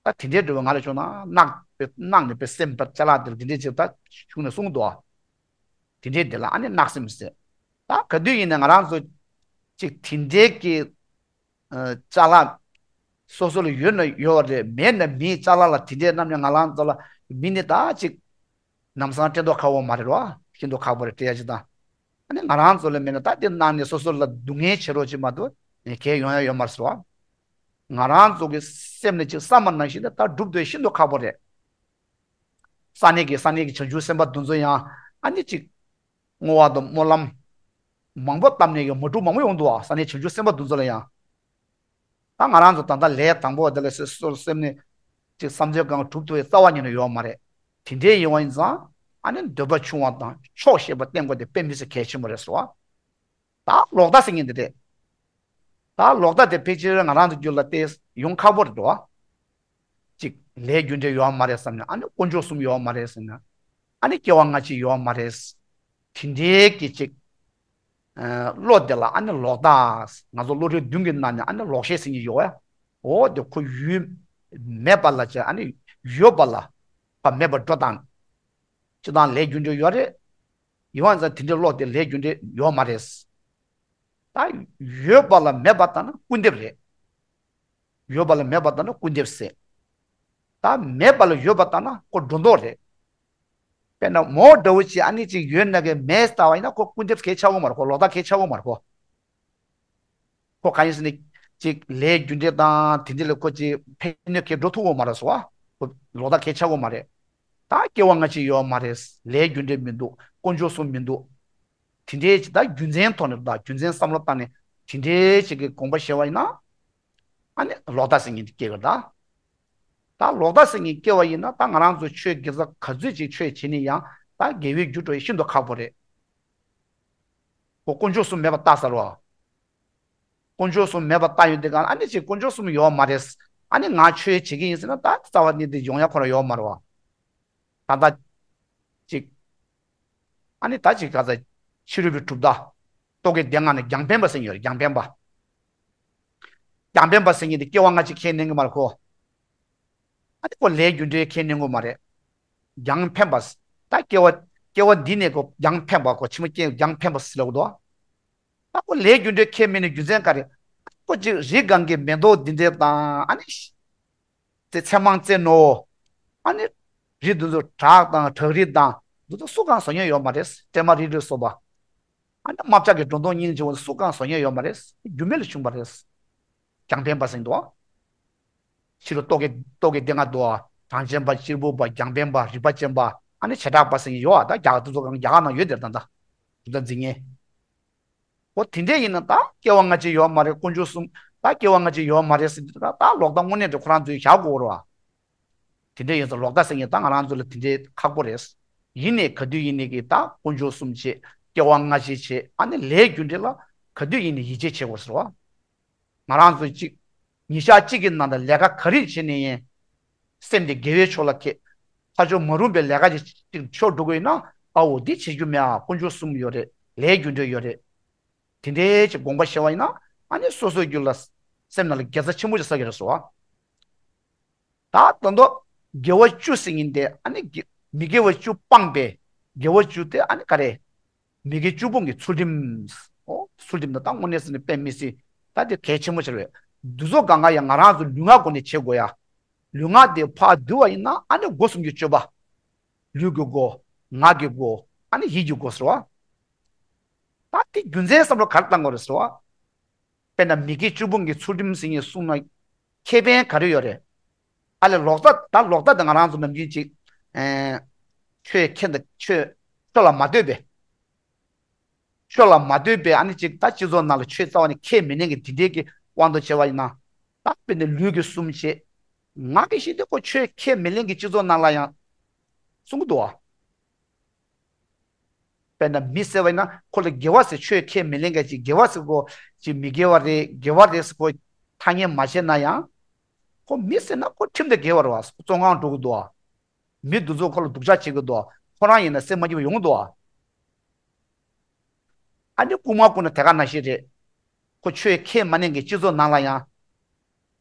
ད་དེ་འདྲའི་འགྲོ་བའི་ང་ལ་བྱུང་ན་གནག་པའི་གནག་ནས་པའི་སེམས་པ་ཅ་ལག་དེ་དེ་འདྲའི་ཅིག་ད་བྱུང་ནས་གསུངས་འདུག་ཨ། དེ་འདྲའི་དེ་ལ་ཨ་ནི་གནག་སེམས་ཟེར། ད་ག་དུས་ཡིན་ན་ང་རང་ཚོ་ཅིག་དེ་འདྲའི་གི་ཅ་ལག་སོ་སོ་ལ་ཡོད་ན་ཡོད་པ་རེད། མེད་ན་མེད། ཅ་ལག་ལ་དེ་འདྲའི་རྣམ་གནས་ང་རང་ཚོ་ལ་མི་ནི་ད་ཅིག་ལམ་སང་སྤྲད་མདོག་ཁ་པོ་མ་རེད་རོ། ཤིན་ཏུ་ཁག་པོ་རེད་སྤྲད་ཡ་ཅིག་དང་། ཨ་ནི་ང་རང་ཚོ་ལ་མེད་ན་ད་དེ་གནང་ནས་སོ་སོ་ལ་སྡུག་བསྔལ་བྱེད་རོགས་ཅིག་མ་གཏོགས་གལ་ཡོང་ཡ་ཡོད་མ་རེད་ཟེར་བ། ང་རང་ཚོ་གི་སེམས་ནི་ཅིག་བསམ་པ་ནང་བཞིན་དུ་ད་སྒྲུབ་འདོད་ཤིན་ཏུ་ཁག་པོ་རེད། ས་གནས་ཀྱི་ས་གནས་ཀྱི་བྱང་ཆུབ་སེམས་དཔའ་དེ་ཚོ་ཡང་ཨ་ནི་ཅིག་བསྔོ་བ་དང་སྨོན་ལམ་མང་པོ་བཏབ་ནས་ཀྱང་མ་འགྲུབ་མང་པོ་ཡོང་འདུག་ཨ། ས་གནས་བྱང་ཆུབ་སེམས་དཔའ་དེ་ཚོ་ལ་ཡང་ ད་ང་རང་ཚོ་ད་ལྟ་ལས་དང་པོ་དེ་ལ་སོ་སོར་སེམས་ནས་ཅིག་བསམ་ཚུལ་གང་གྲུབ་ཐུབ་པའི་རྩ་བ་ཉིད་ནས་ཡོད་མ་རེད། དེ་འདྲའི་ཡིན་པ་ཡིན་ཙང་ཨ་ནི་འདོད་པ་ཆུང་བ་དང་ཆོག་ཤེས་པ་བསྟེན་དགོས་དེ་དཔེ་མི་སྲིད་གལ་ཆེན་པོ་རེད་ཟེར་བ། ད་ལོག་ལྟ་ཟེར་མཁན་འདི་རེད། ད་ལོག་ལྟ་དེ་ཕལ་ཆེར་ང་རང་ཚོ་རྒྱུད་ལ་དེ་ཡོང་ཁག་པོ་རེད་འགྲོ་བ། གཅིག་ལས་རྒྱུ་འབྲས་ཡོད་མ་རེད་བསམ་ནས་ཨ་ནི་དཀོན་མཆོག་གསུམ་ཡོད་མ་རེད་ཟེར་ན། ཨ་ནི་སྐྱེ་བ་སྔ་ཕྱི་ཡོད་མ་རེད། དེ་འདྲའི་གི་གཅིག་ཨ་བློ་དེ་ལ་ཨ་ནི་ལོག་ལྟ། ང་ཚོ་བློ་གྲོས་བདུན་གྱི་ནང་ནས་ཨ་ནི་ལོག་ཤེས་ཟེར་མཁན་ཡོད་ཨ། འོ་དེ་ཁོ་ཡུལ་མེད་པ་ལ་བྱས་ཨ་ནི་ཡོད་པ་ལ་ཕར་མེད་པར་འགྲོ་སྟངས། སྤྱིར་བཏང་ལས་རྒྱུ་འབྲས་ཡོད་རེད། ཡིན་པ་ཡིན་ཙང་དེ་འདྲའི་བློ་དེ་ལས་རྒྱུ་འབྲས་ཡོད་མ་རེད། ད་ཡོད་པ་ལ་མེད་པ་ལྟ་ན་སྐུར་འདེབས་རེད། ཡོད་པ་ལ་མེད་པ་ལྟ་ན་སྐུར་འདེབས་ཟེར། ད་མེད་པ་ལ་ཡོད་པ་ལྟ་ན་ཁོ་སྒྲོ་འདོགས་རེད། དཔེར་ན་མོ་འདྲ་བོ་ཅིག་ཨ་ནི་ཅིག་ཡོད་ན་གི་མེད་ལྟ་བ་ཡིན་ན་ཁོ་སྐུར་འདེབས་གལ་ཆེ་བོ་མ་རེད། ཁོ་ལོག་ལྟ་གལ་ཆེ་བོ་མ་རེད་ཁོ། ཁོ་གང་ཡིན་ཟེར་ན་ཅིག་ལས་རྒྱུ་འབྲས་དང་དེ་འདྲ་ལ་ཁོ་ཅིག་ཕན་གནོད་གལ་འགྲོ་ཐུབ་བོ་མ་རེད་སོ། ཁོ་ལོག་ལྟ་གལ་ཆེ་བོ་མ་རེད། ད་སྐྱེ་བ་སྔ་ཕྱི་ཡོད་མ་རེད། ལས་རྒྱུ་འབྲས་མི་འདུག་དཀོན་མཆོག་གསུམ་མི་འདུག་དེ་འདྲའི་ཅིག་ད་རྒྱུ་མཚན་ཐོག་ནས་ད་རྒྱུ་མཚན་བསམ་བློ་བཏང་ནས་དེ་འདྲའི་ཅིག་གི་དགོངས་པ་བཞེས་པ་ཡིན་ན། ཨ་ནི་ལོག་ལྟ་ཟེར་མཁན་དེ་སྐྱེ་གི་རེད་ད། ད་ལོག་ལྟ་ཟེར་མཁན་སྐྱེ་བ་ཡིན་ན་ད་ང་རང་ཚོ་ཆོས་དགེ་རྩ་ག་ཚོད་ཅིག་ཆོས་བྱེད་ནས་ཡང་ད་དགེ་བའི་རྒྱུ་འགྲོ་ཡི་ཤིན་ཏུ་ཁག་པོ་རེད། ཁོ་དཀོན་མཆོག་གསུམ་མེད་པ་ལྟ་ཟེར་བ། དཀོན་མཆོག་གསུམ་མེད་པ་ལྟ་ཡོང་དུས་གང་ཨ་ནི་ཅིག་དཀོན་མཆོག་གསུམ་ཡོད་མ་རེད། ཨ་ནི་ང་ཆོས་བྱེད་ཀྱི་ཡིན་ཟེར་ན་ད་རྩ་བ་ནས་དེ་ཡོང་ཡ་ཁོ་རང་ཡོད་མ་རེད་བ། ད་ལྟ་ཅིག་ཨ་ནི་ད་ཅིག་ག་ཚ་ཕྱི་རོལ་པའི་གྲུབ་མཐའ། རྟོག་གེའི་སྡེ་ལྔ་ནས་རྒྱང་འཕེན་པ་ཟེར་ཡོད་རེད། རྒྱང་འཕེན་པ། རྒྱང་འཕེན་པ་ཟེར་མཁན་དེ་སྐྱེ་བ་སྔ་ཕྱི་ཁས་ལེན་གྱི་མ་རེད་ཁོ། ཨ་ནི་ཁོ་ལས་རྒྱུ་འབྲས་ཁས་ལེན་གྱི་མ་རེད། རྒྱང་འཕེན་པ། ད་སྐྱེ་བ་སྐྱེ་བ་འདི་ནས་ཁོ་རྒྱང་འཕེན་པ་ཁོ་ཕྱི་མ་སྐྱེ་རྒྱང་འཕེན་པ་ཟེར་ལབ་འདུག་ད་ཁོ་ལས་རྒྱུ་འབྲས་ཁས་མེད་ནས་རྒྱུ་མཚན་ག་རེ། ཁོ་ཅིག་རི་སྒང་གི་མེ་ཏོག་འདི་འདྲ་དང་ཨ་ནི། དེ་ཚེ་མང་བཙན་ནོ། ཨ་ནི། རི་འདི་ཚོ་བྲག་དང་བྲག་རི་དང་འདི་ཚོ་སུ་གང་བཟོ་མཁན་ཡོད་མ་རེད། སྲན་མ་རིལ་རིལ་བཟོ་བ། ཨ་ནི་རྨ་བྱ་གི་སྒྲོ་འདོགས་སྙིང་རྗེ་བོ་སུ་གང་བཟོ་མཁན་ཡོད་མ་རེད། རྒྱུ་མེད་ལ་བྱུང་བ་རེད། རྒྱང་འཕེན་པ་ཟེར་འདུག་ཕྱི་རོལ་རྟོག་གེ་རྟོག་གེ་སྡེ་ལྔ་འདུག་གྲངས་ཅན་པ་གཅེར་བུ་པ་རྒྱང་འཕེན་པ་རིག་པ་ཅན་པ་ཨ་ནི་བྱེ་བྲག་པ་ཟེར་མཁན་ཡོད་ཨ། ད་རྒྱ་གར་དེ་ཚོ་གང་རྒྱ་གར་ནང་ཡོད་དེ་ད་ད་གྲུབ་མཐའ་འཛིན་མཁན། འོ་དེ་འདྲས་ཡིན་ན་ད་སྐྱེ་བ་སྔ་ཕྱི་ཡོད་མ་རེད། དཀོན་མཆོག་གསུམ་ད་སྐྱེ་བ་སྔ་ཕྱི་ཡོད་མ་རེད་ཟེར་དུས་ད་ལོག་ལྟ་དངོས་གནས་དེ་ཁོ་རང་ཚོས་བཞག་དགོས་རེད་བ། དེ་འདྲས་ཡིན་ཙང་ལོག་ལྟ་ཟེར་མཁན་ད་ང་རང་ཚོ་ལ་དེ་འདྲས་ཁག་པོ་རེད། ཡིན་ནའི་ག་དུས་ཡིན་ནའི་གི་ད་དཀོན་མཆོག་གསུམ་བྱེད། སྐྱེ་བ་སྔ་ཕྱི་བྱེད་ཨ་ནི་ལས་རྒྱུ་འབྲས་ལ་ག་དུས་ཡིན་ནའི་ཡིད་ཆེས་བྱེད་དགོས་ཟེར་བ། ང་རང་ཚོ་གཅིག་ཉིན་ཞག་གཅིག་གི་ནང་དུ་ལས་ཀ་ག་རེ་བྱེད་ནས་ཡིན། སེམས་དེ་དགེ་བའི་ཕྱོགས་ལ་འཁྱེར། ཕར་ཕྱོགས་མ་རུངས་པའི་ལས་ཀ་ཅིག་ཅིག་ཕྱོགས་འགྲོ་དགོས་ཡིན་ན་ཨ་འོ་འདི་བྱེད་རྒྱུ་མེད་ཨ། དཀོན་མཆོག་གསུམ་ཡོད་རེད། ལས་རྒྱུ་འབྲས་ཡོད་རེད། དེ་འདྲའི་ཅིག་དགོངས་པ་བཞེས་པ་ཡིན་ན་ཨ་ནི་སོ་སོའི་རྒྱུད་ལ་སེམས་ནང་ལ་དགེ་རྩ་ཆེན་པོ་ཅིག་བསགས་ཀྱི་རེད་ཟེར་བ། ད་ད་དུང་དགེ་བ་བཅུ་ཟེར་མཁན་དེ་ཨ་ནི་དགེ་མི་དགེ་བ་བཅུ་སྤངས་པའི་དགེ་བ་བཅུ་དེ་ཨ་ནི་ག་རེ། མི་དགེ་བཅུ་སྤོང་གི་ཚུལ་ཁྲིམས། ཨོ་ཚུལ་ཁྲིམས་དེ་ད་དངོས་གནས་ཟེར་ནས་དཔེ་མི་སྲིད་ད་དེ་གལ་ཆེན་པོ་ཆགས་རེད། འདི་ཚོ་གང་ག་ཡང་ང་རང་ཚོ་ལུས་ངག་སྒོ་ནས་བྱེད་དགོས་ཡ། ལུས་ངག་དེ་ཕར་བསྡུ་བ་ཡིན་ན་ཨ་ནི་སྒོ་གསུམ་གྱི་སྤྱོད་པ། ལུས་ཀྱི་སྒོ། ངག་གི་སྒོ། ཨ་ནི་ཡིད་ཀྱི་སྒོ་ཟེར་བ། ད་དེ་རྒྱུ་མཚན་བསམ་བློ་ག་རེ་བཏང་དགོས་རེད་ཟེར་བ། དཔེར་ན་མི་དགེ་བཅུ་སྤོང་གི་ཚུལ་ཁྲིམས་ཟེར་མཁན་གསུངས་ན། ཁེ་ཕན་ག་རེ་ཡོད་རེད། ཨ་ལས་ལོག་ལྟ་ད་ལོག་ལྟ་དེ་ང་རང་ཚོ་ནམ་རྒྱུན་ཅིག་ཨེ། ཆོས་ཁེ་འདི་ཆོས་ཆོས་ལ་མ་ལྟོས་པའི། ཆོས་ལ་མ་ལྟོས་པའི་ཨ་ནི་ཅིག་ད་སྤྱི་ཚོགས་ནང་ལ་ཆོས་རྩ་བ་ནས་ཁས་མི་ལེན་གི་དེ་འདྲའི་གི་དབང་དུ་བྱས་པ་ཡིན་ན། ད་དཔེར་ན་ལུས་ཀྱི་གསུམ་བྱེད། ངག་གི་བཞི་དེ་ཁོ་ཆོས་ཁས་མི་ལེན་གི་སྤྱི་ཚོགས་ནང་ལ་ཡང་གསུང་གི་འདུག་ཨ། དཔེར་ན་མི་ཟེར་བ་ཡིན་ན་ཁོ་ལ་དགེ་བ་ཟེར་ཆོས་ཁས་མི་ལེན་མཁན་ཅིག་དགེ་བ་ཟེར་གོ་ཅིག་མི་དགེ་བ་རེད་དགེ་བ་རེད་ཟེར་གོ་ཐ་སྙད་མ་བྱས་ན་ཡང་། ཁོ་མི་ཟེར་ན་ཁོ་ཁྲིམས་དང་འགལ་བ་རེད་བ་བཙོན་ཁང་འགྲོ་གི་འདུག་བ། མི་འདི་ཚོ་ཁོ་ལ་སྡུག་ཅག་བྱེད་གི་འདུག་བ་ཁོ་རང་ཡིན་ན་སེམས་མ་སྐྱིད་པ་ཡོང་གི་འདུག་བ། ཨ་ནི་རྐུན་མ་རྐུ་ན་དེ་ག་ནང་བཞིན་རེད། ཁོ་ཆོས་ཁས་མ་ལེན་མཁན་སྤྱི་ཚོགས་ནང་ལ་ཡང་།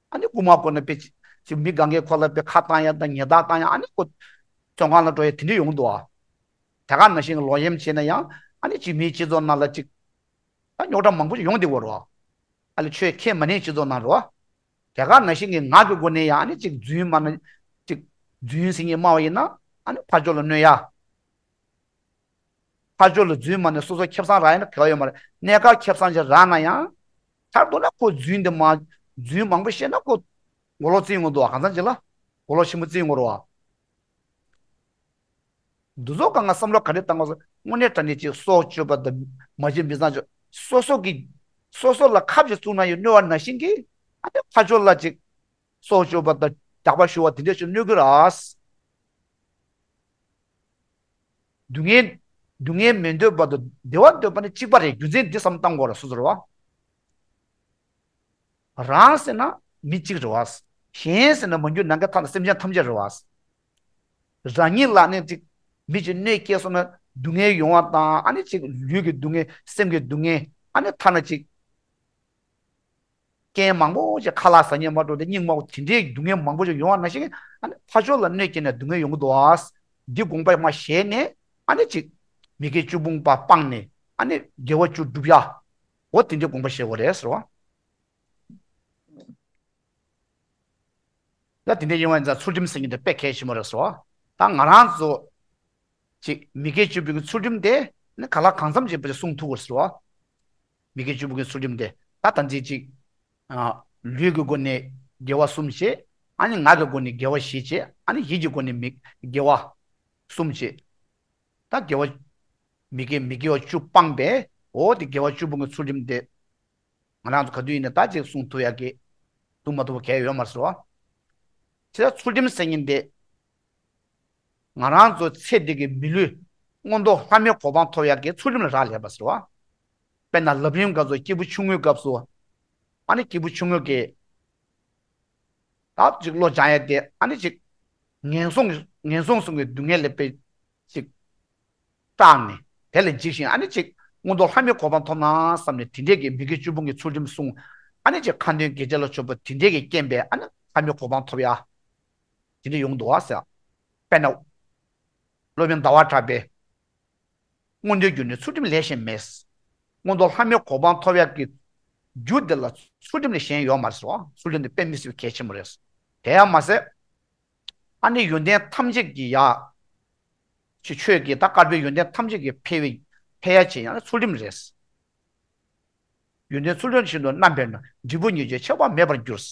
ཨ་ནི་རྐུན་མ་རྐུ་ན་དཔེ་ཅིག་མི་གང་གས་ཁོ་ལ་དཔེ་ཁ་བཏང་ཡ་དང་ཉེས་རྡུང་བཏང་ཡ་ཨ་ནི་ཁོ་བཙོན་ཁང་ལ་འགྲོ་ཡ་དེ་འདྲ་ཡོང་གི་འདུག་བ། དེ་ག་ནང་བཞིན་གྱི་ལོག་གཡེམ་བྱས་ན་ཡང་ཨ་ནི་ཅིག་མིའི་སྤྱི་ཚོགས་ནང་ལ་ཅིག་ད་རྙོག་དྲ་མང་པོ་ཅིག་ཡོང་བསྡད་ཡོད་རེད་བ། ཨ་ལས་ཆོས་ཁས་མ་ལེན་སྤྱི་ཚོགས་ནང་རེད་བ། དེ་ག་ནང་བཞིན་གྱི་ངག་གི་སྒོ་ནས་ཡང་ཨ་ནི་ཅིག་རྫུན་སྨྲ་ན་ཅིག་རྫུན་ཟེར་མཁན་སྨྲ་བ་ཡིན་ན་ཨ་ནི་ཕར་ཕྱོགས་ལ་གནོད་ཡ། ཕར་ཕྱོགས་ལ་རྫུན་སྨྲ་ནས་སོ་སོ་ཁེ་བཟང་རག་ཡིན་ན་ག་ཡོད་མ་རེད། གནས་སྐབས་ཁེ་བཟང་ཅིག་རག་ན་ཡང་། མཐར་གཏུགས་ན་ཁོ་རྫུན་འདི་མ། རྫུན་མང་པོ་བཤད་ན་ཁོ། མགོ་ལོག་བཙིར་ཡོང་གི་འདུག་བ་གང་ཟག་ཅིག་ལ། མགོ་ལོག་ཆེན་པོ་བཙིར་ཡོང་གི་རེད་བ། འདི་ཚོ་གང་ག་བསམ་བློ་ག་རེ་བཏང་བ་སོ་དངོས་གནས་དྲང་གནས་ཅིག་སྲོག་གཅོད་པ་དང་མ་བྱེད་མི་ཚང་གཅོད་སོ་སོ་གི། སོ་སོ་ལ་ཁབ་ཅིག་བཙུགས་ན་ཡང་གནོད་པ་ནང་བཞིན་གྱི། ཨ་ནི་ཕར་ཕྱོགས་ལ་ཅིག་སྲོག་གཅོད་པ་དང་ཇག་པ་ཞུ་བ་དེ་འདྲས་ཅིག་གནོད་ཀྱི་རེད། སྡུག་བསྔལ་སྡུག་བསྔལ་མི་འདོད་པ་དང་བདེ་བ་འདོད་པ་ནི་གཅིག་པ་རེད། རྒྱུ་མཚན་འདི་བསམ་བཏང་དགོས་རེད། སོ་སོ་རེད་བ། རང་ཟེར་ན་མི་གཅིག་རེད་བ། གཞན་ཟེར་ན་མ་གྱུར་ནམ་མཁའི་མཐའ་ན་སེམས་ཅན་ཐམས་ཅད་རེད་བ། རང་ཉིད་ལ་ནི་ཅིག་མི་གཅིག་གནོད་སྐྱེལ་སོང་ན་སྡུག་བསྔལ་ཡོང་བ་དང་། ཨ་ནི་ཅིག་ལུས་ཀྱི་སྡུག་བསྔལ། སེམས་ཀྱི་སྡུག་བསྔལ། ཨ་ནི་ཐ་ན་ཅིག་རྐྱེན་མང་པོ་ཅིག་ཁ་ལག་ཟ་མཁན་མ་གཏོགས་ཏེ་སྙིང་མ་དེ་འདྲའི་སྡུག་བསྔལ་མང་པོ་ཅིག་ཡོང་བ་ནང་བཞིན། ཨ་ནི་ཕར་ཕྱོགས་ལ་གནོད་སྐྱེལ་ནས་སྡུག་བསྔལ་ཡོང་གི་འདུག་བ། འདི་དགོངས་པ་མ་བཞེས་ནས། ཨ་ནི་ཅིག་མི་དགེ་བཅུ་སྤོང་པ་སྤངས་ནས་ཨ་ནི་དགེ་བ་བཅུ་སྒྲུབ་ཡ། འོ་དེ་འདྲའི་དགོངས་པ་བཞེས་དགོས་རེད་ཟེར་བ། ད་དེ་འདྲའི་ཡོང་བ་ཡིན་ཙང་ཚུལ་ཁྲིམས་ཟེར་མཁན་དེ་དཔེ་གལ་ཆེན་པོ་རེད་ཟེར་བ། ད་ང་རང་ཚོ་ཅིག་མི་དགེ་བཅུ་སྤོང་གི་ཚུལ་ཁྲིམས་དེ་ནི་གང་ལ་གང་འཚམ་ཅིག་བྱས་སྲུང་ཐུབ་དགོས་ཟེར་བ། མི་དགེ་བཅུ་སྤོང་གི་ཚུལ་ཁྲིམས་དེ་ད་ད་ཅིག་ཅིག་ཨ་ལུས་ཀྱི་སྒོ་ནས་དགེ་བ་གསུམ་བྱས། ཨ་ནི་ངག་གི་སྒོ་ནས་དགེ་བ་བཞི་བྱས། ཨ་ནི་ཡིད་ཀྱི་སྒོ་ནས་མི་དགེ་བ་གསུམ་བྱས། ད་དགེ་བ་མི་དགེ་མི་དགེ་བ་བཅུ་སྤངས་པས། འོ་དེ་དགེ་བ་བཅུ་སྤོང་གི་ཚུལ་ཁྲིམས་དེ་ང་རང་ཚོ་ག་དུས་ཡིན་ན་ད་ཅིག་སྲུང་ཐུབ་ཡག་གི་སྲུང་མ་ཐུབ་པ་གང་ཡང་ཡོད་མ་རེད་ཟེར་བ། ཁྱེད་ཚོ་ཚུལ་ཁྲིམས་ཟེར་མཁན་དེ་ང་རང་ཚོ་ཚེ་འདི་གི་མི་ལུས་མངོན་མཐོ་ལྷ་མིའི་གོ་འཕང་ཐོབ་ཡག་གི་ཚུལ་ཁྲིམས་ལ་རག་ལས་པ་ཟེར་བ། དཔེར་ན་ལམ་རིམ་སྐབས་སུ་སྐྱེས་བུ་ཆུང་ངུའི་སྐབས་སུ། ཨ་ནི་སྐྱེས་བུ་ཆུང་ངུ་གི་ད་ཅིག་བློ་སྦྱང་ཡ་དེ། ཨ་ནི་ཅིག་ངན་སོང་ངན་སོང་གསུམ་གྱི་སྡུག་བསྔལ་ལས་དཔེ་ཅིག་སྐྲག་ནས་དེ་ལ་འཇིགས་ཤིང་། ཨ་ནི་ཅིག་མངོན་མཐོ་ལྷ་མིའི་གོ་འཕང་ཐོབ་ན་བསམ་ནས་དེ་འདྲས་ཀྱི་མི་དགེ་བཅུ་སྤོང་གི་ཚུལ་ཁྲིམས་སྲུང་། ཨ་ནི་ཅིག་ཁ་འདོན་དགེ་སྦྱོར་ལ་སྤྱོད་པ་དེ་འདྲས་ཀྱི་རྐྱེན་པས་ཨ་ནི་ལྷ་མིའི་གོ་འཕང་ཐོབ་ཡ་དེ་འདྲས་ཡོང་འདུག་བ་ཟེར། དཔེར་ན་སློབ་དཔོན་ཟླ་བ་གྲགས་པས། མངོན་མཐོའི་རྒྱུ་ནི་ཚུལ་ཁྲིམས་ལས་གཞན་མེད། མངོན་མཐོ་ལྷ་མིའི་གོ་འཕང་ཐོབ་ཡག་གི་རྒྱུ་དེ་ལ་ཚུལ་ཁྲིམས་ལས་གཞན་ཡོད་མ་རེད་ཟེར་བ། ཚུལ་ཁྲིམས་དེ་དཔེ་མི་སྲིད་པའི་གལ་ཆེན་པོ་རེད། དེ་ཡང་མ་ཟད། ཨ་ནི་ཡོན་ཏན་ཐམས་ཅད་ཀྱི་ཡ། ཆོས་ཆོས་ཀྱི་ད་དཀར་པོའི་ཡོན་ཏན་ཐམས་ཅད་ཀྱི་འཕེལ་བའི་འཕེལ་ཡ་ཆེ་ཡང་ཚུལ་ཁྲིམས་རེད། ཡོན་ཏན་ཚུལ་ཁྲིམས་བཞིན་དུ་རྣམ་སྤེལ་ན། འབྲས་བུ་ཉེར་སྦྱོར་ཆད་པ་མེད་པར་འགྱུར།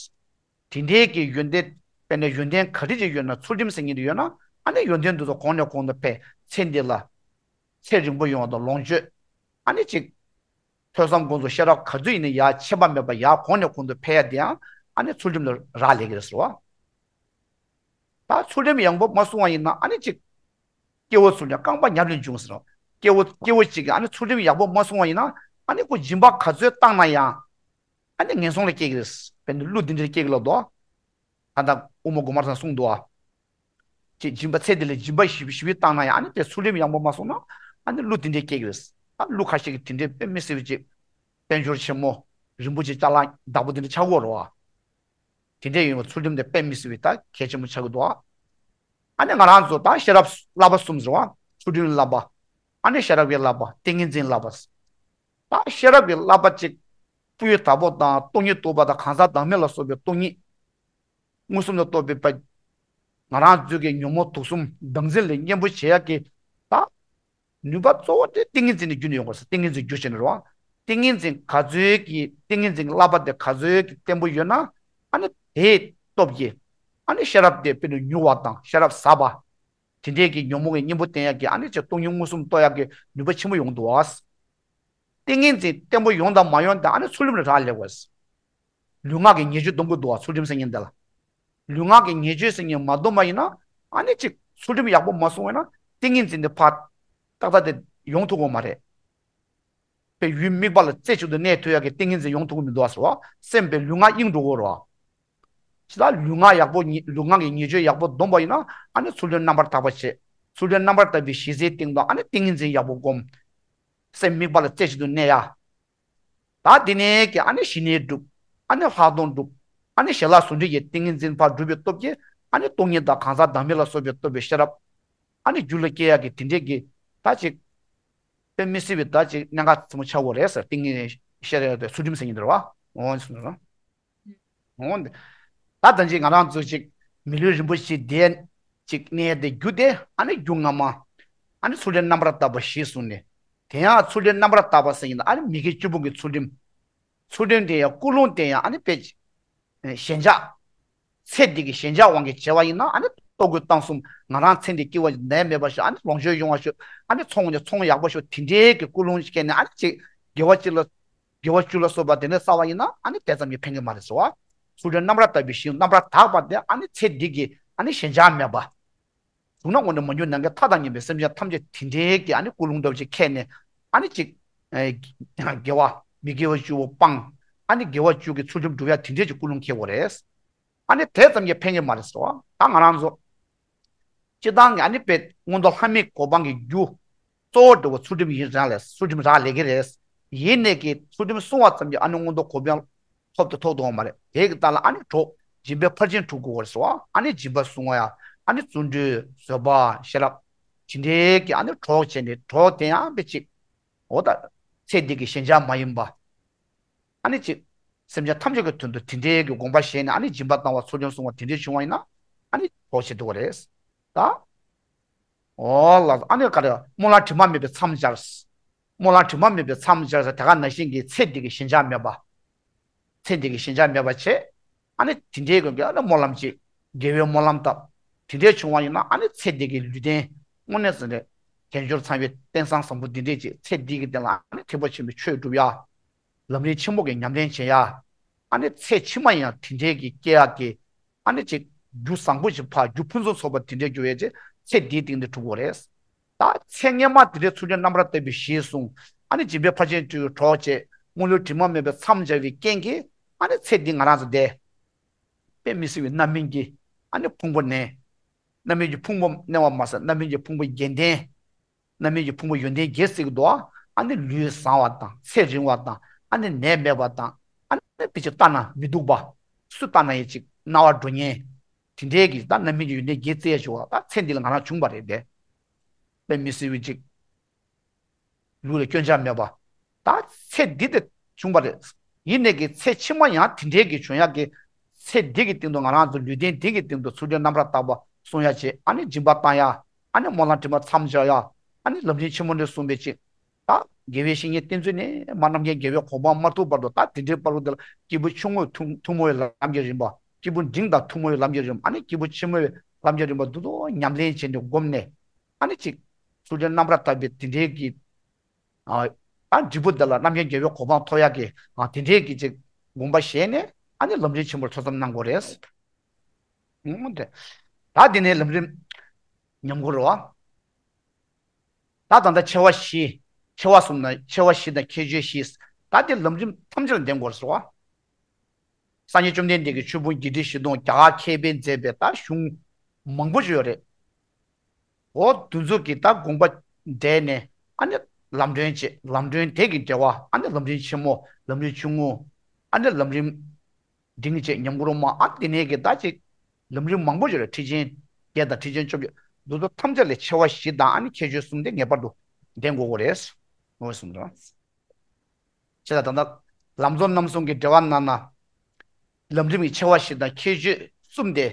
དེ་འདྲའི་གི་ཡོན་ཏན། དཔེར་ན་ཡོན་ཏན་ག་རེ་ཅིག་ཡོད་ན། ཚུལ་ཁྲིམས་ཟེར་མཁན་དེ་ཡོད་ན། ཨ་ནི་ཡོན་ཏན་དེ་ཚོ་གོང་ནས་གོང་དུ་འཕེལ། ཚེ་འདི་ལ་ཚེ་རིང་པོ་ཡོང་བ་དང་ལོངས་སྤྱོད། ཨ་ནི་ཅིག་ཐོས་བསམ་སྒོམ་གསུམ་ཤེས་རབ་ག་ཚོད་ཡིན་ན་ཡར་ཆད་པ་མེད་པར་ཡར་གོང་ནས་གོང་དུ་འཕེལ་ཡ་དེ་ཡང་ཨ་ནི་ཚུལ་ཁྲིམས་ལ་རག་ལས་ཀྱི་རེད་ཟེར་བ། ད་ཚུལ་ཁྲིམས་ཡག་པོ་མ་སྲུང་བ་ཡིན་ན་ཨ་ནི་ཅིག་སྐྱེ་བོ་ཚུལ་ཁྲིམས་རྐང་པ་ཉམས་ལེན་འབྱུང་ཟེར་བ། སྐྱེ་བོ་སྐྱེ་བོ་ཅིག་གིས་ཨ་ནི་ཚུལ་ཁྲིམས་ཡག་པོ་མ་སྲུང་བ་ཡིན་ན་ཨ་ནི་ཁོ་སྦྱིན་པ་ག་ཚོད་བཏང་ན་ཡང་། ཨ་ནི་ངན་སོང་ལ་སྐྱེ་གི་རེད། དཔེར་ན་ཀླུ་འདི་འདྲར་སྐྱེ་གི་ལབ་འདུག་ད་ལྟ་དབུ་མ་དགོངས་པ་ཚང་གསུངས་འདུག་ཨ། ཅིག་སྦྱིན་པ་ཚེ་འདི་ལ་སྦྱིན་པ་ཞེ་པོ་ཞེ་པོ་བཏང་ན་ཡང་། ཨ་ནི་དེ་ཚུལ་ཁྲིམས་ཡག་པོ་མ་སྲུང་ན་ཨ་ནི་ཀླུ་འདི་འདྲར་སྐྱེ་གི་རེད། ཨ་ཀླུ་ཁ་ཤས་ཀྱིས་དེ་འདྲའི་དཔེ་མི་སྲིད་པའི་ཅིག་དཔལ་འབྱོར་ཆེན་མོ་རིན་པོ་ཆེ་ཅ་ལག་བདག་པོ་དེ་འདྲ་ཆགས་ཀྱི་ཡོད་རེད་བ། དེ་འདྲ་ཡིན་པ་ཚུལ་ཁྲིམས་དེ་དཔེ་མི་སྲིད་པའི་ད་གལ་ཆེན་པོ་ཆགས་ཀྱི་འདུག་ཨ། ཨ་ནི་ང་རང་ཚོ་ད་ཤེས་རབ་བསླབ་པ་གསུམ་ཟེར་བ། ཚུལ་ཁྲིམས་བསླབ་པ། ཨ་ནི་ཤེས་རབ་ཀྱི་བསླབ་པ། ཏིང་ངེ་འཛིན་བསླབ་པ། ད་ཤེས་རབ་ཀྱི་བསླབ་པ་གཅིག་སྤུས་དག་པོ་དང་སྟོང་ཉིད་རྟོགས་པ་དང་གང་ཟག་བདག་མེད་ལ་སོགས་པའི་སྟོང་ཉིད་མངོན་སུམ་དུ་རྟོགས་པའི་བ། ང་རང་ཚོའི་གི་ཉོན་མོངས་དུག་གསུམ་བདག་འཛིན་ལས་གཉེན་པོ་བྱེད་ཡག་གི་ད་ནུས་པ་གཙོ་བོ་དེ་ཏིང་ངེ་འཛིན་ནས་རྒྱུ་ནས་ཡོང་དགོས་ཟེར། ཏིང་ངེ་འཛིན་རྒྱུ་བྱས་ནས་རེད་བ། ཏིང་ངེ་འཛིན་ག་ཚོད་ཀྱི་ཏིང་ངེ་འཛིན་གྱི་བསླབ་པ་དེ་ག་ཚོད་ཀྱི་བརྟན་པོ་ཡོད་ན། ཨ་ནི་དེའི་སྟོབས་ཀྱིས་ཨ་ནི་ཤེས་རབ་དེ་དཔེར་ན་མྱུར་བ་དང་ཤེས་རབ་ཟབ་པ། དེ་འདྲའི་གི་ཉོན་མོངས་ཀྱི་གཉེན་པོ་བསྟེན་ཡག་གི་ཨ་ནི་ཅིག་སྟོང་ཉིད་མངོན་སུམ་རྟོགས་ཡག་གི་ནུས་པ་ཆེན་པོ་ཡོང་འདུག་བ། ཏིང་ངེ་འཛིན་བརྟན་པོ་ཡོང་དང་མ་ཡོང་དེ་ཨ་ནི་ཚུལ་ཁྲིམས་ལ་རག་ལས་དགོས། ལུས་ངག་གི་ཉེས་སྤྱོད་སྡོམ་དགོས་འདུག་བ། ཚུལ་ཁྲིམས་ཟེར་མཁན་དེ་ལ། ལུས་ངག་གི་ཉེས་སྤྱོད་ཟེར་མཁན་མ་སྡོམ་པ་ཡིན་ན་ཨ་ནི་ཅིག་ཚུལ་ཁྲིམས་ཡག་པོ་མ་སྲུང་བས་ན་ཏིང་ངེ་འཛིན་དེ་ཕར་ཏག་ཏག་དེ་ཡོང་ཐུབ་ཀྱི་མ་རེད། པའི་ཡུལ་དམིགས་པ་ལ་རྩེ་གཅིག་ཏུ་གནས་ཐུབ་ཡག་གི་ཏིང་ངེ་འཛིན་ཡོང་ཐུབ་ཀྱི་མི་འདུག་བ་ཟེར་བ། སེམས་པའི་ལུས་ངག་དབྱིངས་འགྲོ་གི་རེད་བ། ཇི་ལྟར་ལུས་ངག་ཡག་པོ་ཉེ་ལུས་ངག་གི་ཉེས་སྤྱོད་ཡག་པོ་སྡོམ་པ་ཡིན་ན་ཨ་ནི་ཚུལ་ཁྲིམས་རྣམ་པར་དག་པ་བྱེད། ཚུལ་ཁྲིམས་རྣམ་པར་དག་པའི་གཞི་རྩའི་སྟེང་དུ་ཨ་ནི་ཏིང་ངེ་འཛིན་ཡག་པོ་སྒོམ། སེམས་དམིགས་པ་ལ་རྩེ་གཅིག་ཏུ་གནས་ཡ། ད་དེ་ནས་ཀྱི་ཨ་ནི་ཞི་གནས་སྒྲུབ། ཨ་ནི་ལྷག་མཐོང་སྒྲུབ། ཨ་ནི་ཞི་ལྷག་ཟུང་འབྲེལ་གྱི་ཏིང་ངེ་འཛིན་ཕར་སྒྲུབ་པའི་སྟོབས་ཀྱིས་ཨ་ནི་སྟོང་ཉིད་དང་གང་ཟག་བདག་མེད་ལ་སོགས་པའི་རྟོགས་པའི་ཤེས་རབ། ཨ་ནི་རྒྱུད་ལ་སྐྱེ་ཡག་གི་དེ་འདྲས་ཀྱི་ད་ཅིག་དཔེ་མི་སྲིད་པའི་ད་ཅིག་གནད་འགག་ཆེན་པོ་ཆགས་ཡོད་རེད་ཟེར། ཏིང་ངེ་ཤེས་རབ་དེ་ཚུལ་ཁྲིམས་ཟེར་མཁན་དེ་རེད་བ། འོ་ཟེར་ན། འོ་འདི། ད་ལྟ་ཅིག་ང་རང་ཚོ་ཅིག་མི་ལུས་རིན་པོ་ཆེ་དེ་ཅིག་གནས་དེ་རྒྱུ་དེ་ཨ་ནི་རྒྱུ་སྔ་མ། ཨ་ནི་ཚུལ་ཁྲིམས་རྣམ་པར་དག་པ་གཞིར་བཟུང་ནས། དེ་ཡང་ཚུལ་ཁྲིམས་རྣམ་པར་དག་པ་ཟེར་མཁན་དེ་ཨ་ནི་མི་དགེ་བཅུ་སྤོང་གི་ཚུལ་ཁྲིམས། ཚུལ་ཁྲིམས་དེ་ཡང་ཀུན་སློང་དེ་ཡང་ཨ་ནི་དཔེ། ཞེན་ཆགས། ཚེ་འདི་གི་ཞེན་ཆགས་དབང་གིས་བྱས་པ་ཡིན་ན་ཨ་ནི་ལྟོ་གོས་གཏམ་གསུམ། ང་རང་ཚེ་འདི་སྐྱིད་པ་ནད་མེད་པ་ཤོག་ཨ་ནི་ལོངས་སྤྱོད་ཡོང་བ་ཤོག་ཨ་ནི་ཚོང་ཚོང་ཡག་པོ་ཤོག་དེ་འདྲའི་གི་ཀུན་སློང་སྐྱེས་ནས་ཨ་ནི་ཅིག་དགེ་བ་ཅིག་ལ། དགེ་བ་བཅུ་ལ་སོགས་པ་དེ་འདྲ་བསགས་པ་ཡིན་ན་ཨ་ནི་དེ་ཙམ་གྱིས་ཕན་གྱི་མ་རེད་ཟེར་བ། ཚུལ་ཁྲིམས་རྣམ་པར་དག་པའི་ཞིང་རྣམ་པར་དག་པ་དེ་ཨ་ནི་ཚེ་འདི་གི་ཨ་ནི་ཞེན་ཆགས་མེད་པ། གཟུགས་ན་འོང་ནས་མ་གྱུར་ནམ་མཁའི་མཐའ་དང་མཉམ་པའི་སེམས་ཅན་ཐམས་ཅད་དེ་འདྲའི་གི་ཨ་ནི་ཀུན་སློང་འདྲ་བོ་ཅིག་ཁྱེར་ནས་ཨ་ནི་ཅིག་དགེ་བ་མི་དགེ་བ་བཅུ་པོ་སྤངས། ཨ་ནི་དགེ་བ་བཅུ་གི་ཚུལ་ཁྲིམས་སྒྲུབ་ཡ་དེ་འདྲའི་ཅིག་ཀུན་སློང་འཁྱེར་དགོས་རེད། ཨ་ནི་དེ་ཙམ་གྱིས་ཕན་གྱི་མ་རེད་ཟེར་བ། ད་ང་རང་ཚོ་སྤྱིར་བཏང་གི་ཨ་ནི་དཔེ་མངོན་མཐོ་ལྷ་མིའི་གོ་འཕང་གི་རྒྱུ་གཙོ་བོ་འདྲ་བོ་ཚུལ་ཁྲིམས་ཡིན་རང་ལས་ཚུལ་ཁྲིམས་རག་ལས་ཀྱི་རེད། ཡིན་ནས་ཀྱི་ཚུལ་ཁྲིམས་བསྲུང་བ་ཙམ་གྱིས་ཨ་ནི་མངོན་མཐོ་གོ་འཕང་ཐོབ་དང་ཐོབ་ཐུབ་པ་མ་རེད། དེ་གི་སྟེང་ལ་ཨ་ནི་གྲོགས་སྦྱིན་པའི་ཕར་ཕྱིན་དྲུག་དགོས་པ་རེད་ཟེར་བ། ཨ་ནི་སྦྱིན་པ་བསྲུང་བ་ཡ། ཨ་ནི་བརྩོན་འགྲུས་བཟོད་པ་ཤེས་རབ་དེ་འདྲའི་གི་ཨ་ནི་གྲོགས་བྱས་ནས་གྲོགས་དེ་ཡང་དཔེ་ཅིག་འོ་ད་ཚེ་འདི་གི་ཞེན་ཆགས་མ་ཡིན་པ། ཨ་ནི་ཅིག་སེམས་ཅན་ཐམས་ཅད་ཀྱི་དོན་དུ་དེ་འདྲའི་གི་དགོངས་པ་བཞེས་ནས་ཨ་ནི་སྦྱིན་པ་བཏང་བ་ཚུལ་ཁྲིམས་བསྲུང་བ་དེ་འདྲའི་བྱུང་བ་ཡིན་ན་ཨ་ནི་གྲོགས་བྱེད་ཐུབ་པ་རེད། ད། འོ་ལགས་ཨ་ནི་ག་རེ་སྨོན་ལམ་དྲི་མ་མེད་པའི་མཚམས་སྦྱར། སྨོན་ལམ་དྲི་མ་མེད་པའི་མཚམས་སྦྱར་ཟེར་དེ་ག་ནང་བཞིན་གྱི་ཚེ་འདི་གི་ཞེན་ཆགས་མེད་པ། ཚེ་འདི་གི་ཞེན་ཆགས་མེད་པ་བྱས། ཨ་ནི་དེ་འདྲའི་གི་ཨ་ནི་སྨོན་ལམ་ཅིག་དགེ་བའི་སྨོན་ལམ་བཏབ། དེ་འདྲའི་བྱུང་བ་ཡིན་ན་ཨ་ནི་ཚེ་འདི་གི་ལུས་རྟེན་དངོས་གནས་ཟེར་ནས་དལ་འབྱོར་ཚང་བའི་རྟེན་བཟང་བཟང་པོ་འདི་འདྲས་ཅིག་ཚེ་འདི་གི་སྟེང་ལ་ཨ་ནི་ཐེག་པ་ཆེན་པོའི་ཆོས་སྒྲུབ་ཡ། ལམ་རིམ་ཆེན་མོ་གི་ཉམས་ལེན་བྱེད་ཡ། ཨ་ནི་ཚེ་ཕྱི་མ་ཡང་དེ་འདྲའི་གི་སྐྱེ་ཡ་གི་ཨ་ནི་ཅིག་རྒྱུ་བཟང་པོ་ཞིག་ཕར་རྒྱུ་ཕུན་སུམ་ཚོགས་པ་དེ་འདྲའི་རྒྱུ་ཡོད་ཅེས་ཚེ་འདིའི་སྟེང་དུ་གྲུབ་དགོས་རེད། ད་ཚེ་སྔོན་མ་དེ་འདྲའི་ཚུལ་ཁྲིམས་རྣམ་པར་དག་པའི་གཞི་བཟུང་། ཨ་ནི་སྦྱིན་པའི་ཕར་ཕྱིན་དྲུག་གི་གྲོགས་བྱས། དངོས་ལུགས་དྲི་མ་མེད་པའི་མཚམས་སྦྱར་བའི་རྐྱེན་གྱིས་ཨ་ནི་ཚེ་འདི་ང་རང་ཚོ་བསྡད། དཔེ་མི་སྲིད་པའི་རྣམ་སྨིན་གྱི་ཨ་ནི་ཕུང་པོ་གནས། རྣམ་སྨིན་གྱི་ཕུང་པོ་གནས་པ་མ་ཟད་རྣམ་སྨིན་གྱི་ཕུང་པོ་རྒྱས་ལྡན། རྣམ་སྨིན་གྱི་ཕུང་པོ་ཡོན་ཏན་རྒྱས་སྲིད་ཀྱི་འདུག་ཨ་ནི་ལུས་བཟང་བ་དང་ཚེ་རིང་བ་དང་ཨ་ནི་ནད་མེད་པ་དང་ཨ་ནི་དཔེ་ཅིག་ལྟ་ན་མི་སྡུག་པ། སུ་ལྟ་ན་ཡང་ཅིག་རྣ་བ་འགྲོ་ཉན། དེ་འདྲའི་གི་ད་རྣམ་སྨིན་གྱི་ཡོན་ཏན་རྒྱས་སྲིད་ཡ་ཞུ་བ་ད་ཚེ་འདི་ལ་ང་རང་བྱུང་བ་རེད་དེ། དཔེ་མི་སྲིད་པའི་ཅིག་ལུས་ལ་སྐྱོན་ཆ་མེད་པ། ད་ཚེ་འདི་དེ་བྱུང་བ་རེད། ཡིན་ནས་ཀྱི་ཚེ་ཕྱི་མ་ཡང་དེ་འདྲའི་གི་བྱུང་ཡག་གི། ཚེ་འདི་གི་སྟེང་དུ་ང་རང་ཚོ་ལུས་རྟེན་འདི་གི་སྟེང་དུ་ཚུལ་ཁྲིམས་རྣམ་པར་དག་པ་བསྲུང་ཡག་བྱེད། ཨ་ནི་སྦྱིན་པ་བཏང་ཡག་ཨ་ནི་སྨོན་ལམ་དྲི་མ་མཚམས་སྦྱར་ཡག་ཨ་ནི་ལམ་རིམ་ཆེན་མོ་འདི་གསུངས་པའི་ཅིག་ད་དགེ་བའི་བཤེས་གཉེན་བསྟེན་ཚུལ་ནས་མ་རྣམ་མཁྱེན་རྒྱལ་བའི་གོ་འཕང་མ་ཐོབ་བར་དུ་ད་དེ་འདྲའི་བར་དུ་འདི་ལ་སྐྱེས་བུ་ཆུང་ངུས་ཐུན་ཐུན་མོང་བའི་ལམ་གྱི་རིམ་པ། སྐྱེས་བུ་འབྲིང་དང་ཐུན་མོང་བའི་ལམ་གྱི་རིམ་པ། ཨ་ནི་སྐྱེས་བུ་ཆེན་མོའི་ལམ་གྱི་རིམ་པ་འདི་ཚོ་ཉམས་ལེན་བྱས་ནས་བསྒོམས་ནས། ཨ་ནི་ཅིག་ཚུལ་ཁྲིམས་རྣམ་པར་དག་པའི་དེ་འདྲའི་གི། ཨ། ཨ་འབྲས་བུ་འདི་ལ་རྣམ་མཁྱེན་རྒྱལ་བའི་གོ་འཕང་ཐོབ་ཡག་གི། ཨ་དེ་འདྲའི་གི་ཅིག་དགོངས་པ་བཞེས་ནས་ཨ་ནི་ལམ་རིམ་ཆེན་མོར་ཐོས་བསམ་གནང་དགོས་རེད། ཨང་། དེ། ད་དེ་ནས་ལམ་རིམ་ཉམས་དགོས་རེད་བ། ད་ད་ལྟ་ཆེ་བ་བཞི། ཆེ་བ་གསུམ་ན་ཆེ་བ་བཞི་དང་ཁྱད་ཆོས་བཞི། ད་དེ་ལམ་རིམ་ཐམས་ཅད་ལ་ལྡན་དགོས་རེད་བ། སངས་རྒྱས་བཅོམ་ལྡན་འདས་ཀྱི་ཆོས་ཕུང་བརྒྱད་ཁྲི་བཞི་སྟོང་རྒྱ་གར་མཁས་པས་མཛད་པའི་ད་གཞུང་མང་པོ་ཞིག་ཡོད་རེད། འོ་དེ་ཚོ་གི་ད་དགོངས་པ་འགྲེལ་ནས་ཨ་ནི་ལམ་སྒྲོན་བྱེད། ལམ་སྒྲོན་དེ་གི་འགྲེལ་བ་ཨ་ནི་ལམ་རིམ་ཆེན་མོ་ལམ་རིམ་ཆུང་ངུ་ཨ་ནི་ལམ་རིམ་འབྲིང་བྱེད་ཉམས་མགུར་མ་ཨ་དེ་ནས་གི་ད་ཅིག་ལམ་རིམ་མང་པོ་ཞིག་རེད། ཁྲིད་ཆེན་བརྒྱད་དང་ཁྲིད་ཆེན་བཅོ་བརྒྱད་འདི་ཚོ་ཐམས་ཅད་ལས་ཆེ་བ་བཞི་དང་ཨ་ནི་ཁྱད་ཆོས་གསུམ་དེ་ངེས་པར་དུ་ལྡན་དགོས་ཀྱི་རེད། འོ་གསུངས་འདུག་བྱས་ཙང་ད་ལྟ་ལམ་གཙོ་རྣམ་གསུམ་གྱི་འགྲེལ་བ་ནང་ན་ལམ་རིམ་གྱི་ཆེ་བ་བཞི་དང་ཁྱད་ཆོས་གསུམ་དེ།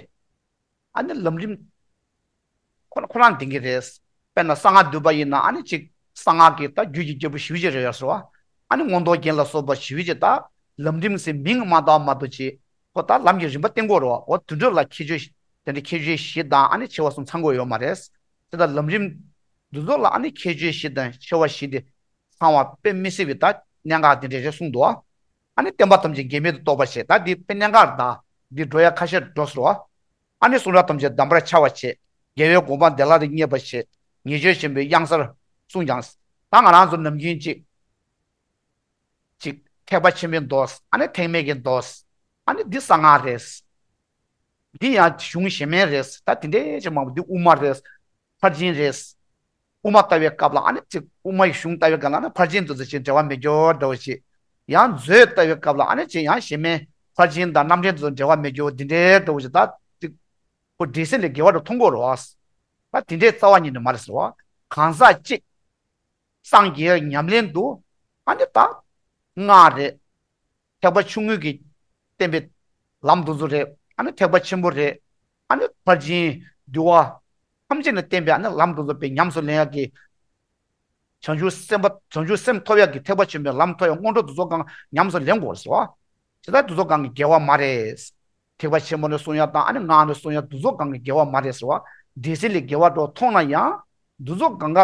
ཨ་ནི་ལམ་རིམ་ཁོ་ཁོ་རང་ལྡན་གྱི་རེད། དཔེར་ན་གསང་སྔགས་འདུས་པ་ཡིན་ན་ཨ་ནི་ཅིག་གསང་སྔགས་ཀྱི་ད་རྒྱུད་ཀྱི་རྒྱལ་པོ་ཞི་བ་རྗེ་རེད་ཡོད་སོ། ཨ་ནི་མངོན་རྟོགས་རྒྱན་ལ་སོགས་པ་ཞི་བ་རྗེ་ད་ལམ་རིམ་ཟེར་མིང་མ་བཏགས་མ་གཏོགས་ཅིག་ཁོ་ད་ལམ་གྱི་རིམ་པ་བསྟན་གྱི་ཡོད་རེད་བ། འོ་དེ་འདྲ་ལ་ཁྱད་ཆོས་དེ་འདྲ་ཁྱད་ཆོས་བཞི་དང་ཨ་ནི་ཆེ་བ་གསུམ་ཚང་དགོས་ཡོད་མ་རེད། དེ་ལྟར་ལམ་རིམ་འདི་ཚོ་ལ་ཨ་ནི་ཁྱད་ཆོས་བཞི་དང་ཆེ་བ་བཞི་དེ་ཚང་བ་དཔེ་མི་སྲིད་པའི་ད་གནད་འགག་དེ་འདྲ་རེད་གསུངས་འདུག་ཨ་ནི་བསྟན་པ་ཐམས་ཅད་འགལ་མེད་དུ་རྟོགས་པར་བྱེད། ད་འདི་དཔེ་གནད་འགག་རེད། ད་འདི་འགྲོ་ཡ་ཁ་ཤས་འགྲོ་ཟེར་བ། ཨ་ནི་གསུང་རབ་ཐམས་ཅད་གདམས་པར་འཆར་བར་བྱེད། རྒྱལ་བའི་གོ་འཕང་བདེ་བླག་ཏུ་བརྙེས་པར་བྱེད། ཉེས་སྤྱོད་ཆེན་པོའི་གཡང་སར་བསྲུང་ཀྱང་། ད་ང་རང་ཚོ་ནམ་རྒྱུན་ཅིག་ཅིག་ཐེག་པ་ཆེན་པོའི་མདོ། ཨ་ནི་ཐེག་དམན་གྱི་མདོ། ཨ་ནི་འདི་གསང་སྔགས་རེད། འདི་ཡང་གཞུང་གཞན་མའི་རེད། ད་དེ་འདྲའི་ཅིག་མང་པོ་འདི་དབུ་མ་རེད། ཕར་ཕྱིན་རེད། དབུ་མ་ལྟ་བའི་སྐབས་ལ་ཨ་ནི་ཅིག་དབུ་མ་ཡི་གཞུང་ལྟ་བའི་སྐབས་ལ་ཨ་ནི་ཕར་ཕྱིན་དེ་ཚོ་ཅིག་འབྲེལ་བ་མེད་རྒྱུ་འདྲ་བོ་ཞིག་ཡང་མཛོད་ལྟ་བའི་སྐབས་ལ་ཨ་ནི་ཅིག་ཡང་གཞན་མའི་ཕར་ཕྱིན་དང་རྣམ་འགྲེལ་དེ་ཚོ་འབྲེལ་བ་མེད་རྒྱུ་འདི་འདྲའི་འདྲ་བོ་ཞིག་ད་ཅིག་ཁོ་འདྲེས་སེ་ལས་འགལ་བ་འདྲ་མཐོང་གི་ཡོད་རེད་བ། ད་དེ་འདྲའི་རྩ་བ་ཉིད་ནས་མ་རེད་ཟེར་བ། གང་ཟག་གཅིག་སངས་རྒྱས་ཉམས་ལེན་དུ་ཨ་ནི་ད་སྔགས་རེད། ཐེག་པ་ཆུང་ངུ་གི་བསྟན་པའི་ལམ་དེ་ཚོ་རེད། ཨ་ནི་ཐེག་པ་ཆེན་པོ་རེད། ཨ་ནི་ཕར་ཕྱིན་འདུལ་བ་ཐམས་ཅད་ནས་བསྟན་པའི་ཨ་ནི་ལམ་དེ་ཚོ་དཔེ་ཉམས་སུ་ལེན་ཡག་གི་བྱང་ཆུབ་སེམས་དཔའ་བྱང་ཆུབ་སེམས་ཐོབ་ཡག་གི་ཐེག་པ་ཆེན་པོའི་ལམ་ཐོབ་ཡག་སྔོན་འགྲོ་དེ་ཚོ་གང་ཉམས་སུ་ལེན་དགོས་ཟེར་བ། དེ་ལྟར་དེ་ཚོ་གང་གི་འགལ་བ་མ་རེད། ཐེག་པ་ཆེན་པོ་ནས་གསུང་ཡག་དང་ཨ་ནི་སྔགས་ནས་གསུང་ཡག་དེ་ཚོ་གང་གི་འགལ་བ་མ་རེད་ཟེར་བ། འདྲེས་སེ་ལས་འགལ་བ་འདྲ་མཐོང་ན་ཡང་དེ་ཚོ་གང་ག་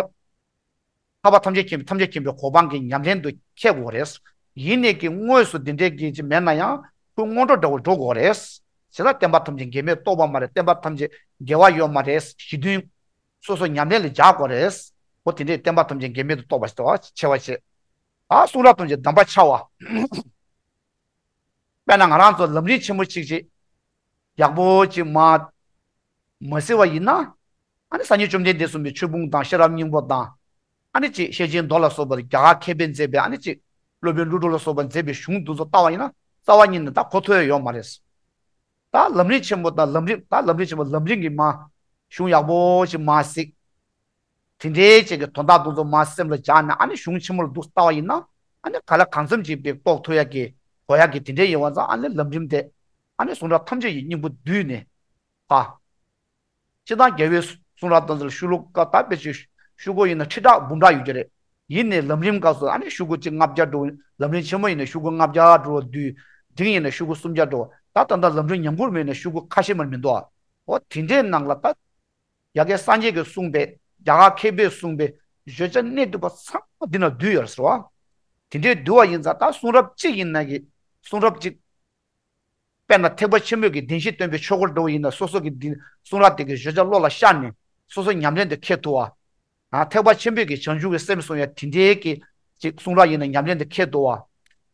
ཐར་པ་ཐམས་ཅད་མཁྱེན་པའི་ཐམས་ཅད་མཁྱེན་པའི་གོ་འཕང་གི་ཉམས་ལེན་དུ་འཁྱེར་དགོས་རེད། ཡིན་ནས་ཀྱི་དངོས་སུ་འདི་འདྲའི་གི་ཅིག་མེད་ན་ཡང་ ཁོའི་སྔོན་འགྲོ་འདྲ་བོ་འགྲོ་དགོས་རེད། བྱས་ཙང་བསྟན་པ་ཐམས་ཅད་འགལ་མེད་རྟོགས་པ་མ་རེད། བསྟན་པ་ཐམས་ཅད་འགལ་བ་ཡོད་མ་རེད། གཞི་མཐུན་སོ་སོ་ཉམས་ལེན་ལ་སྦྱར་དགོས་རེད། འོ་དེ་འདྲས་བསྟན་པ་ཐམས་ཅད་འགལ་མེད་དུ་རྟོགས་པ་ཞིག་འདུག་བ། ཆེ་བ་བྱེད། ད་གསུང་རབ་ཐམས་ཅད་གདམས་པ་འཆའ་བ། དཔེར་ན་ང་རང་ཚོ་ལམ་རིམ་ཆེན་མོ་གཅིག་ཅིག་ཡག་པོ་ཅིག་མ་མ་གཟིགས་པ་ཡིན་ན། ཨ་ནི་སངས་རྒྱས་བཅོམ་ལྡན་འདས་གསུངས་པའི་ཆོས་ཕུང་དང་ཤེས་རབ་སྙིང་པོ་དང་། ཨ་ནི་ཅིག་ཤེར་ཕྱིན་མདོ་ལ་སོགས་པ་རྒྱ་གར་མཁས་པས་མཛད་པའི་ཨ་ནི་ཅིག་སློབ་དཔོན་ཀླུ་སྒྲུབ་ལ་སོགས་པ་མཛད་པའི་གཞུང་དེ་ཚོ་ལྟ་བ་ཡིན་ན་རྩ་བ་ཉིད་ནས་ད་གོ་ཐོས་ཡོད་མ་རེད། ད་ལམ་རིམ་ཆེན་མོ་དང་ལམ་རིམ་ད་ལམ་རིམ་ཆེན་མོ་ལམ་རིམ་གྱི་མ་གཞུང་ཡག་པོ་ཞིག་མ་གཟིགས། དེ་འདྲའི་ཅིག་གི་དོན་དག་དེ་ཚོ་མ་སེམས་ལ་འཇགས་ནས་ཨ་ནི་གཞུང་ཆེན་མོ་ལ་འདུག་ལྟ་བ་ཡིན་ན། ཨ་ནི་ག་ལ་གང་འཚམ་ཅིག་པའི་རྟོགས་ཐུབ་ཡག་གི་གོ་ཡག་གི་དེ་འདྲའི་ཡིན་པ་ཙང་ཨ་ནི་ལམ་རིམ་དེ་ཨ་ནི་གསུང་རབ་ཐམས་ཅད་ཀྱི་སྙིང་པོ་བསྡུས་ནས་ཕ། སྤྱིར་བཏང་རྒྱལ་བའི་གསུང་རབ་དང་ཚུལ་ཤུ་ལུ་ཀ་ད་དཔེ་ཆ་ཤུ་གུ་ཡིན་ན་ཁྲི་ཕྲག་འབུམ་ཕྲག་ཡོད་ཀྱི་རེད། ཡིན་ནའི་ལམ་རིམ་སྐབས་སུ་ཨ་ནི་ཤུ་གུ་གཅིག་ལྔ་བརྒྱ་འགྲོ། ལམ་རིམ་ཆེན་མོ་ཡིན་ན་ཤུ་གུ་ལྔ་བརྒྱ་འགྲོ་བ་བསྡུས། འབྲིང་ཡིན་ན་ཤུ་གུ་སུམ་བརྒྱ་འགྲོ་བ། ད་ད་ལྟ་ལམ་རིམ་ཉམས་མགུར་མ་ཡིན་ན་ཤུ་གུ་ཁ་ཤས་མར་མི་འདུག་ཨ། འོ་དེ་འདྲའི་ནང་ལ་ད་ཡ་གི་སངས་རྒྱས་ཀྱིས་གསུངས་པའི་རྒྱ་གར་མཁས་པས་གསུངས་པའི་བརྗོད་བྱ་གནད་བསྡུས་པ་ཚང་མ་འདི་ན་བསྡུས་ཡོད་ཟེར་བ། དེ་འདྲའི་བསྡུས་པ་ཡིན་ཙང་ད་གསུང་རབ་གཅིག་ཡིན་ན་གི་གསུང་རབ་གཅིག་དཔེར་ན་ཐེག་པ་ཆེན་པོའི་གི་བདེན་བཞི་སྟོན་པའི་ཆོས་འཁོར་འདྲ་བོ་ཡིན་ན་སོ་སོ་གི་འདི་གསུང་རབ་དེ་གི་བརྗོད་བྱ་བློ་ལ་ཤར་ནས་སོ་སོ་ཉམས་ལེན་དུ་འཁྱེར་ཐུབ་པ། ཨ་ཐེག་པ་ཆེན་པོའི་གི་བྱང་ཆུབ་ཀྱི་སེམས་གསུང་ཡ་དེ་འདྲའི་གི་ཅིག་གསུང་རབ་ཡིན་ན་ཉམས་ལེན་དུ་འཁྱེར་ཐུབ་པ།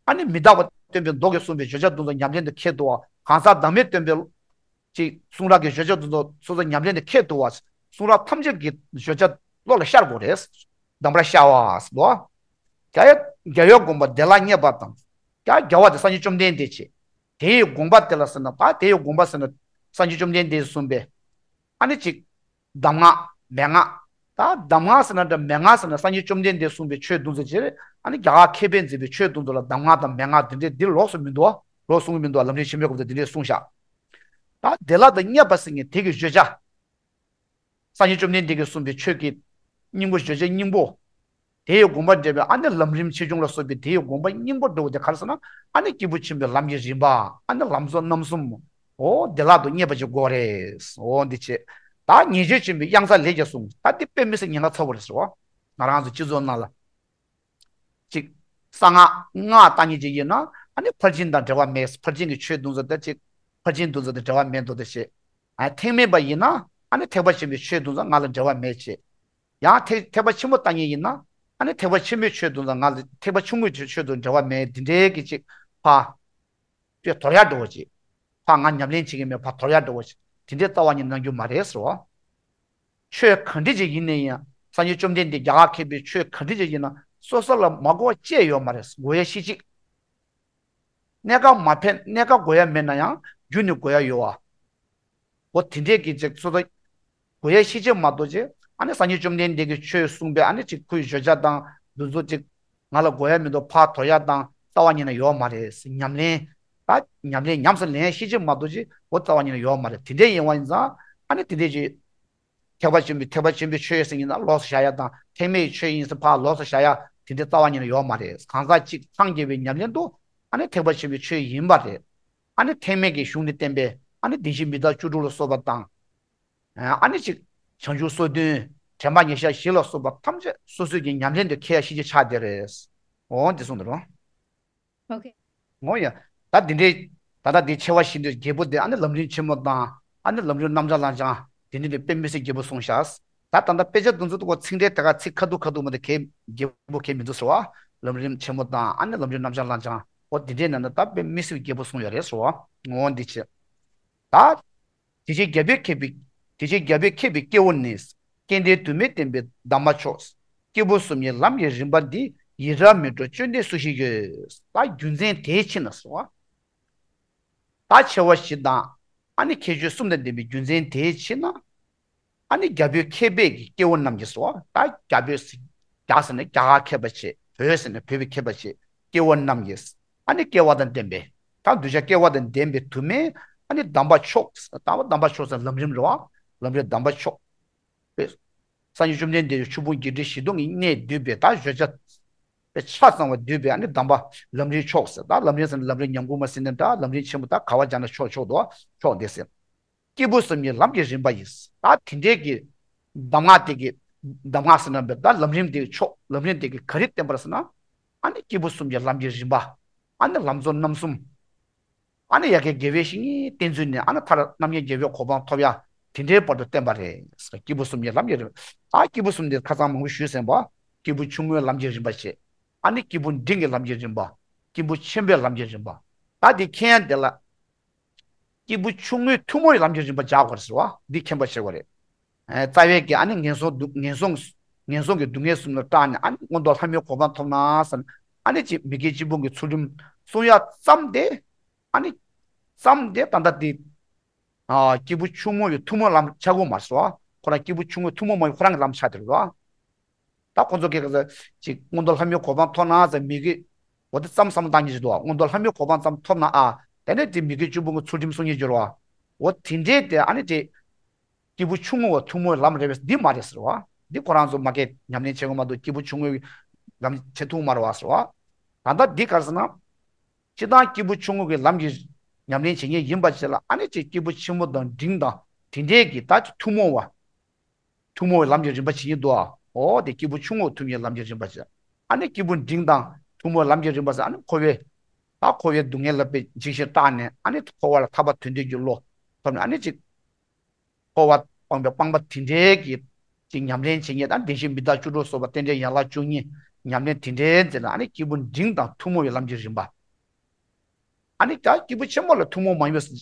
ཨ་ནི་མི་རྟག་པ་སྟོན་པའི་མདོ་གི་གསུངས་པའི་བརྗོད་བྱ་དེ་ཚོ་ཉམས་ལེན་དུ་འཁྱེར་ཐུབ་པ། གང་ཟག་བདག་མེད་སྟོན་པའི་ཅིག་གསུང་རབ་ཀྱི་བརྗོད་བྱ་དེ་ཚོ་སོ་སོ་ཉམས་ལེན་དུ་འཁྱེར་ཐུབ་པ། གསུང་རབ་ཐམས་ཅད་ཀྱི་བརྗོད་བྱ་བློ་ལ་ཤར་དགོས་རེད། གདམས་པར་ཤར་བ་ཟེར་དོ། རྒྱལ་རྒྱལ་བའི་དགོངས་པ་བདེ་བླག་བརྙེས་པ་དང་། རྒྱལ་རྒྱལ་བ་དེ་སངས་རྒྱས་བཅོམ་ལྡན་འདས་ཆེ། དེ་ཡི་དགོངས་པ་དེ་ལ་ཟེར་ན་ད་དེ་ཡི་དགོངས་པ་ཟེར་ན་སངས་རྒྱས་བཅོམ་ལྡན་འདས་གསུངས་པའི་ཨ་ནི་ཅིག་གདམས་ངག་མན་ངག་ད་གདམས་ངག་ཟེར་ན་འདྲ་མན་ངག་ཟེར་ན་སངས་རྒྱས་བཅོམ་ལྡན་འདས་གསུངས་པའི་ཆོས་དེ་ཚོ་ཅིག་རེད། ཨ་ནི་རྒྱ་གར་མཁས་པས་མཛད་པའི་ཆོས་དེ་ཚོ་ལ་གདམས་ངག་དང་མན་ངག་དེ་འདྲས་འདིར་ལོགས་སུ་མི་འདུག་ལོགས་གསུང་གི་མི་འདུག་ལམ་རིམ་ཆེན་མོའི་སྐབས་དུ་དེ་འདྲས་གསུངས་ཤག་ད་བདེ་བླག་ཏུ་བརྙེས་པ་ཟེར་མཁན་དེ་གི་བརྗོད་བྱ། སངས་རྒྱས་བཅོམ་ལྡན་འདས་ཀྱིས་གསུངས་པའི་ཆོས་ཀྱི་སྙིང་པོ་བརྗོད་བྱའི་སྙིང་པོ། དེ་ཡི་དགོངས་པ་འགྲེལ་བའི་ཨ་ནི་ལམ་རིམ་ཆེ་ཆུང་ལ་སོགས་པའི་དེ་ཡི་དགོངས་པ་སྙིང་པོ་འགྲོ་བ་དེ་ག་རེ་ཟེར་ན་ཨ་ནི་སྐྱེས་བུ་ཆེན་པོའི་ལམ་གྱི་རིམ་པ། ཨ་ནི་ལམ་གཙོ་རྣམ་གསུམ། འོ་བདེ་བླག་ཏུ་བརྙེས་པ་ཅིག་དགོས་རེད། འོ་འདི་བྱས། ད་ཉེས་སྤྱོད་ཆེན་པོའི་གཡང་ས་ལས་ཀྱང་གསུངས། ད་འདི་དཔེ་མི་སྲིད་ཉེན་ཁ་ཚ་བོ་རེད་ཟེར་བ། ང་རང་ཚོ་སྤྱི་ཚོགས་ནང་ལ། གཅིག་གསང་སྔགས་སྔགས་བཏང་མཁན་ཅིག་ཡིན་ན་ཨ་ནི་ཕར་ཕྱིན་དང་འབྲེལ་བ་མེད། ཕར་ཕྱིན་གྱི་ཆོས་དེ་ཚོ་དང་གཅིག་ཕར་ཕྱིན་དེ་ཚོ་དང་འབྲེལ་བ་མེད་འདུག་སྟེ་བྱས། ཨ་ཐེག་དམན་པ་ཡིན་ན་ཨ་ནི་ཐེག་པ་ཆེན་པོའི་ཆོས་དེ་ཚོ་ང་ལ་འབྲེལ་བ་མེད་བྱས། ཡང་ཐེག་ཐེག་པ་ཆེན་པོ་བཏང་མཁན་ཡིན་ན་ཨ་ནི་ཐེག་པ་ཆེན་པོའི་ཆོས་དེ་ཚོ་ང་ལ་ཐེག་པ་ཆུང་ངུའི་ཆོས་དང་འབྲེལ་བ་མེད། འདི་འདྲའི་གི་གཅིག་ཕ། དཔེ་དོར་ཡག་འགྲོ་བ་ཅིག་ཕ་ང་ཉམས་ལེན་བྱེད་ཀྱི་མེད་ཕ་དོར་ཡག་འགྲོ་བ་ཅིག་དེ་འདྲའི་རྩ་བ་ཉིད་གནང་རྒྱུ་མ་རེད་ཟེར་བ། ཆོས་ག་འདྲ་ཅིག་ཡིན་ནའི་ཡང་སངས་རྒྱས་བཅོམ་ལྡན་འདས་རྒྱ་གར་མཁས་པའི་ཆོས་ག་འདྲ་ཅིག་ཡིན་ན་སོ་སོ་ལ་མ་གོ་བ་ཅི་ཡང་ཡོད་མ་རེད། གོ་ཡ་ཤེས་ཅིག་གནས་སྐབས་མ་ཕན་གནས་སྐབས་གོ་ཡ་མེད་ན་ཡང་རྒྱུན་ནས་གོ་ཡ་ཡོད་བ། འོ་དེ་འདྲས་ཀྱི་ཅིག་སོ་སོ་གོ་ཡ་ཤེས་ཅིག་མ་གཏོགས་ཅིག་ཨ་ནི་སངས་རྒྱས་བཅོམ་ལྡན་འདས་ཀྱི་ཆོས་གསུངས་པའི་ཨ་ནི་ཅིག་ཁོའི་བརྗོད་བྱ་དང་འདི་ཚོ་ཅིག་ང་ལ་གོ་ཡ་མི་འདུག་ཕར་དོར་ཡ་དང་རྩ་བ་ཉིད་ནས་ཡོད་མ་རེད། ཉམས་ལེན། ད་ཉམས་ལེན་ཉམས་སུ་ལེན་ཤེས་ཀྱི་མ་གཏོགས་ཅིག་འོ་རྩ་བ་ཉིད་ནས་ཡོད་མ་རེད། དེ་འདྲས་ཡིན་བ་ཡིན་ཙང་ཨ་ནི་དེ་འདྲས་ཀྱི་ཐེག་པ་ཆེན་པོའི་ཐེག་པ་ཆེན་པོའི་ཆོས་ཟེར་ཡིན་ན་ལོགས་སུ་བཞག་ཡ་དང་ཐེག་དམན་གྱི་ཆོས་ཡིན་ཟེར་ཕར་ལོགས་སུ་བཞག་ཡ་དེ་འདྲས་རྩ་བ་ཉིད་ནས་ཡོད་མ་རེད། གང་ཟག་གཅིག་སངས་རྒྱས་པའི་ཉམས་ལེན་དུ་ཨ་ནི་ཐེག་པ་ཆེན་པོའི་ཆོས་ཡིན་པ་རེད། ཨ་ནི་ཐེག་དམན་གྱི་གཞུང་ནས་བསྟན་པའི་ཨ་ནི་བདེན་བཞི་མི་རྟག་བཅུ་དྲུག་ལ་སོགས་པ་དང་། ཨ་ནི་གཅིག་བྱང་ཆུབ་སོ་བདུན། དྲན་པ་ཉེར་བཞག་བཞི་ལ་སོགས་པ་ཐམས་ཅད་སོ་སོའི་གི་ཉམས་ལེན་དུ་འཁྱེར་ཡ་ཤེས་ཀྱི་ཆགས་བསྡད་རེད། འོ་འདི་གསུངས་འདུག་རོ། ཨོ་ཁེ། འོ་ཡ། ད་འདི་འདྲའི་ད་ལྟ་འདི་ཆེ་བ་ཞིག་འདི་རྒྱལ་པོ་འདི་ཨ་ནི་ལམ་རིམ་ཆེན་མོ་དང་ཨ་ནི་ལམ་རིམ་རྣམ་གྲངས་ལ་སྦྱང་འདི་འདྲའི་འདི་དཔེ་མི་སྲིད་རྒྱལ་པོ་གསུངས་ཤག་ད་ད་ལྟ་དཔེ་ཆ་འདི་ཚོ་འདུག་གོ་ཚིག་འགྲེལ་དེ་ག་ཚིག་ཁ་ཐུག་ཁ་ཐུག་མ་དེ་གས་རྒྱལ་པོ་གས་མི་འདུག་ཟེར་བ། ལམ་རིམ་ཆེན་མོ་དང་ཨ་ནི་ལམ་རིམ་རྣམ་གྲངས་ལ་སྦྱང་འོ་འདི་འདྲའི་ནང་ན་ད་དཔེ་མི་སྲིད་རྒྱལ་པོ་གསུངས་ཡོད་རེད་ཟེར་བ། འོ་འདི་བྱས། ད། དེ་ཕྱིར་རྒྱལ་པོས་མཁས་པའི། དེ་ཕྱིར་རྒྱལ་པོས་མཁས་པའི་སྐྱེ་བོ་ནི། སྐལ་ལྡན་དུ་མས་བསྟན་པའི་གདམས་པ་མཆོག་སྐྱེས་བུ་གསུམ་གྱི་ལམ་གྱི་རིམ་པ་འདི། ཡི་རང་མི་སྤྲོ་བཅོམ་ལྡན་སུ་ཞིག་ཡོད། ད་རྒྱུ་མཚན་དེའི་ཕྱིར་ན་ཟེར་བ། ད་ཆེ་བ་བཞི་དང་། ཨ་ནི་ཁྱད་ཆོས་གསུམ་དང་ལྡན་པའི་རྒྱུ་མཚན་དེའི་ཕྱིར་ན། ཨ་ནི་རྒྱལ་པོའི་མཁས་པའི་གི་སྐྱེ་བོ་རྣམས་ཀྱིས་སོ། ད་རྒྱལ་པོའི་སི། རྒྱ་ཟེར་ནས་རྒྱ་གར་མཁས་པ་བྱས། བོད་ཟེར་ནས་བོད་པའི་མཁས་པ་བྱས། སྐྱེ་བོ་རྣམས་ཀྱིས། ཨ་ནི་སྐལ་བ་དང་ལྡན་པའི། ད་གདུལ་བྱ་སྐལ་བ་དང་ལྡན་པའི་དུ་མས། ཨ་ནི་གདམས་པ་མཆོག་ད་གདམས་པ་མཆོག་ཟེར་ལམ་རིམ་རེད་བ། ལམ་རིམ་གདམས་པ་མཆོག་དཔེ། སངས་རྒྱས་བཅོམ་ལྡན་འདས་ཀྱི་ཆོས་ཕུང་བརྒྱད་ཁྲི་བཞི་སྟོང་གི་གནས་བསྡུས་པའི་ད་བརྗོད་བྱ། དཔེ་ཆ་ཚང་བ་བསྡུས་པའི་ཨ་ནི་གདམས་པ་ལམ་རིམ་མཆོག་ཟེར། ད་ལམ་རིམ་ཟེར་ན་ལམ་རིམ་ཉམས་མགུར་མ་ཟེར་ནས་འདྲ། ལམ་རིམ་ཆེན་མོ་ད་ག་བ་སྦྱར་ན་ཆོག་ཆོག་འདུག་བ། མཆོག་འདི་ཟེར། སྐྱེས་བུ་གསུམ་གྱི་ལམ་གྱི་རིམ་པ་ཡིས། ད་དེ་འདྲའི་གི་གདམས་ངག་དེ་གི་གདམས་ངག་ཟེར་ན་འབད་ད་ལམ་རིམ་དེ་གི་མཆོག་ལམ་རིམ་དེ་གི་ག་རེ་བསྟན་པ་རེད་ཟེར་ན། ཨ་ནི་སྐྱེས་བུ་གསུམ་གྱི་ལམ་གྱི་རིམ་པ། ཨ་ནི་ལམ་གཙོ་རྣམ་གསུམ། ཨ་ནི་ཡ་གི་དགེ་བའི་བཤེས་གཉེན་བསྟེན་ཚུལ་ནི་ཨ་ནི་མཐར་རྣམ་མཁྱེན་རྒྱལ་བའི་གོ་འཕང་ཐོབ་ཡ་དེ་འདྲའི་བར་དུ་བསྟན་པ་རེད། སྐྱེས་བུ་གསུམ་གྱི་ལམ་གྱི་རིམ། ད་སྐྱེས་བུ་གསུམ་དེ་ཁ་སང་མང་པོ་ཞུས་ཟིན་པ། སྐྱེས་བུ་ཆུང་ངུའི་ལམ་གྱི་རིམ་པ་བྱས། ཨ་ནི་སྐྱེས་བུ་འབྲིང་གི་ལམ་གྱི་རིམ་པ། སྐྱེས་བུ་ཆེན་པོའི་ལམ་གྱི་རིམ་པ། ད་དེ་མཁྱེན་ཡ་དེ་ལ། སྐྱེས་བུ་ཆུང་ངུའི་ཐུན་མོང་བའི་ལམ་གྱི་རིམ་པ་སྦྱར་དགོས་རེད་ཟེར་བ། འདི་མཁྱེན་པ་བྱེད་དགོས་རེད། ཨེ། རྩ་བའི་གི་ཨ་ནི་ངན་སོང་སྡུག་ངན་སོང་ངན་སོང་གི་སྡུག་བསྔལ་གསུམ་ལ་སྐྲག་ནས། ཨ་ནི་མངོན་མཐོ་ལྷ་མིའི་གོ་འཕང་ཐོབ་ན་ཟེར་ནས། ཨ་ནི་ཅིག་མི་དགེ་བཅུ་སྤོང་གི་ཚུལ་ཁྲིམས་སྲུང་ཡ་ཙམ་དེ། ཨ་ནི་ཙམ་དེ་ད་ལྟ་དེ། ཨ། སྐྱེས་བུ་ཆུང་ངུ་ཡི་ཐུན་མོང་ལམ་ཆགས་ཀྱི་ཡོད་མ་རེད་ཟེར་བ། ཁོ་རང་སྐྱེས་བུ་ཆུང་ངུ་ཐུན་མོང་མ་ཡིན་པའི་ཁོ་རང་གི་ལམ་ཆགས་བསྡད་རེད་བ། ད་ཁོ་ཚོ་གི་ག་ཚོད་ཅིག་མངོན་མཐོ་ལྷ་མིའི་གོ་འཕང་ཐོབ་ན་ཟེར་མི་དགེ། འོ་དེ་ཙམ་བསམ་བློ་བཏང་མཁན་ཞིག་འདུག་བ། མངོན་མཐོ་ལྷ་མིའི་གོ་འཕང་ཙམ་ཐོབ་ན་ཨ། དེ་ནས་དེ་མི་དགེ་བཅུ་སྤོང་གི་ཚུལ་ཁྲིམས་སྲུང་མཁན་འགྱུར་བ། འོ་དེ་འདྲས་དེ་ཨ་ནི་དེ། སྐྱེས་བུ་ཆུང་ངུ་བ་ཐུན་མོང་བའི་ལམ་རེད་པས། འདི་མ་རེད་ཟེར་བ། འདི་ཁོ་རང་ཚོ་མ་གི་ཉམས་ལེན་བྱེད་དགོས་མ་གཏོགས་སྐྱེས་བུ་ཆུང་ངུའི་ལམ་བྱེད་ཐུབ་མ་རེད་བ་ཟེར་བ། ད་ལྟ་འདི་ག་རེ་ཟེར་ན། སྤྱིར་བཏང་སྐྱེས་བུ་ཆུང་ངུ་གི་ལམ་གྱི་ཉམས་ལེན་བྱེད་མཁན་ཡིན་པ་ཞིག་ལ། ཨ་ནི་ཅིག་སྐྱེས་བུ་ཆེན་པོ་དང་འབྲིང་དང་དེ་འདྲས་ཀྱི་ད་ཐུན་མོང་བ། ཐུན་མོང་བའི་ལམ་གྱི་རིམ་པ་ཇི་སྙེད་འདུག་ཨ། འོ་དེ་སྐྱེས་བུ་ཆུང་ངུ་ཐུན་མོང་ལམ་གྱི་རིམ་པ་ཇི། ཨ་ནི་སྐྱེས་བུ་འབྲིང་དང་ཐུན་མོང་ལམ་གྱི་རིམ་པ་ཟེར། ཨ་ནི་འཁོར་བའི། ད་འཁོར་བའི་སྡུག་བསྔལ་ལ་དཔེ་འཇིགས་ཤིང་སྐྲག་ནས། ཨ་ནི་འཁོར་བ་ལ་ཐར་པ་དོན་འདོད་ཀྱི་བློ་ཐོབ་ནས། ཨ་ནི་ཅིག་འཁོར་བ་སྤངས་པའི་སྤངས་པ་དེ་འདྲའི་གི་ཅིག་ཉམས་ལེན་བྱེད་མཁན། ད་བདེན་བཞི་མི་རྟག་བཅུ་དྲུག་སོགས་པ་རྟེན་འབྲེལ་ཡན་ལག་བཅུ་གཉིས་ཉམས་ལེན་དེ་འདྲའི་མཛད་ན། ཨ་ནི་སྐྱེས་བུ་འབྲིང་དང་ཐུན་མོང་བའི་ལམ་གྱི་རིམ་པ། ཨ་ནི་ད་སྐྱེས་བུ་ཆེན་པོ་ལ་ཐུན་མོང་མ་ཡིན་པའི།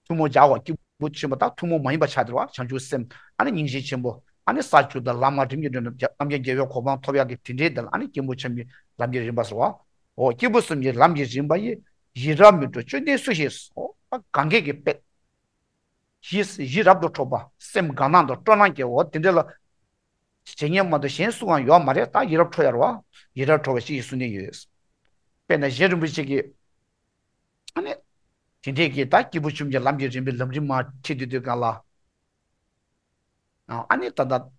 ཐུན་མོང་སྦྱར་བ། སྐྱེས་བུ་ཆེན་པོ་ད་ཐུན་མོང་མ་ཡིན་པ་ཆགས་བསྡད་པ། བྱང་ཆུབ་སེམས། ཨ་ནི་སྙིང་རྗེ་ཆེན་པོ། ཨ་ནི་ས་བཅུ་དང་ལམ་ལྔ་རིམ་གྱིས་བགྲོད་ནས་རྣམ་མཁྱེན་རྒྱལ་བའི་གོ་འཕང་ཐོབ་ཡག་གི་དེ་འདྲའི་དེ་ལ། ཨ་ནི་སྐྱེས་བུ་ཆེན་པོའི་ལམ་གྱི་རིམ་པ་ཟེར་བ། འོ་སྐྱེས་བུ་གསུམ་གྱི་ལམ་གྱི་རིམ་པ་ཡི། ཡིད་རབ་མི་འཕྲོག་བཅོམ་ལྡན་སུ་ཞིག་གསུངས། འོ་གང་གས་ཀྱི་དཔེ། ཡིད། ཡིད་རབ་ཏུ་འཕྲོག་པ། སེམས་དགའ་སྣང་དང་སྤྲོ་སྣང་སྐྱེ། འོ་དེ་འདྲ་ལ་བྱེད་མཁན་མ་གཏོགས་གཞན་སུ་གང་ཡོད་མ་རེད། ད་ཡིད་རབ་འཕྲོག་ཡ་རེད་བ། ཡིད་རབ་འཕྲོག་པ་ཞིག་གསུངས་ནས་ཡོད། དཔེར་ན་རྗེ་རིན་པོ་ཆེ་གིས། ཨ་ནི། དེ་འདྲས་ཀྱི་ད་སྐྱེས་བུ་ཆུང་ངུའི་ལམ་གྱི་རིམ་པའི་ལམ་རིམ་མར་ཁྲིད་དུས་དུས་གང་ལ། ཨ་ནི་ད་ལྟ།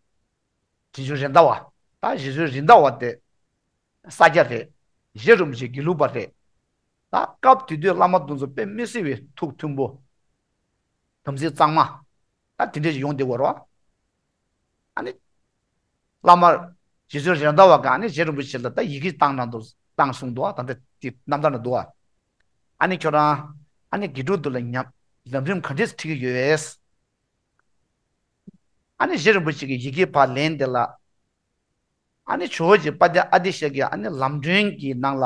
རྗེ་བཙུན་རེད་མདའ་བ། ད་རྗེ་བཙུན་རེད་མདའ་བ་དེ། ས་སྐྱ་རེད། རྗེ་རིན་པོ་ཆེ་དགེ་ལུགས་པ་རེད། ད་སྐབས་དེ་དུས་བླ་མ་དེ་ཚོ་དཔེ་མི་སྲིད་པའི་ཐུགས་མཐུན་པོ། དམ་ཚིག་གཙང་མ། ད་དེ་འདྲས་ཡོང་བསྡད་ཡོད་རེད་བ། ཨ་ནི། བླ་མ། རྗེ་བཙུན་རེད་མདའ་བ་གིས་ཨ་ནི་རྗེ་རིན་པོ་ཆེ་ལ་ད་ཡི་གེ་བཏང་གནང་འདུག་བཏང་གསུངས་འདུག་བ། ད་ལྟ་དེ་རྣམ་ཐར་ན་འདུག་བ། ཨ་ནི་ཁྱོད་རང་། ཨ་ནི་དགེ་ཕྲུག་དེ་ལ་ཉམས། ལམ་རིམ་ག་འདྲས་ཁྲིད་ཀྱི་ཡོད། ཨ་ནི་རྗེ་རིན་པོ་ཆེ་གིས་ཡི་གེ་ཕར་ལེན་དེ་ལ། ཨ་ནི་ཇོ་བོ་རྗེ་དཔལ་ལྡན་ཨ་ཏི་ཤ་གིས་ཨ་ནི་ལམ་སྒྲོན་གྱི་ནང་ལ།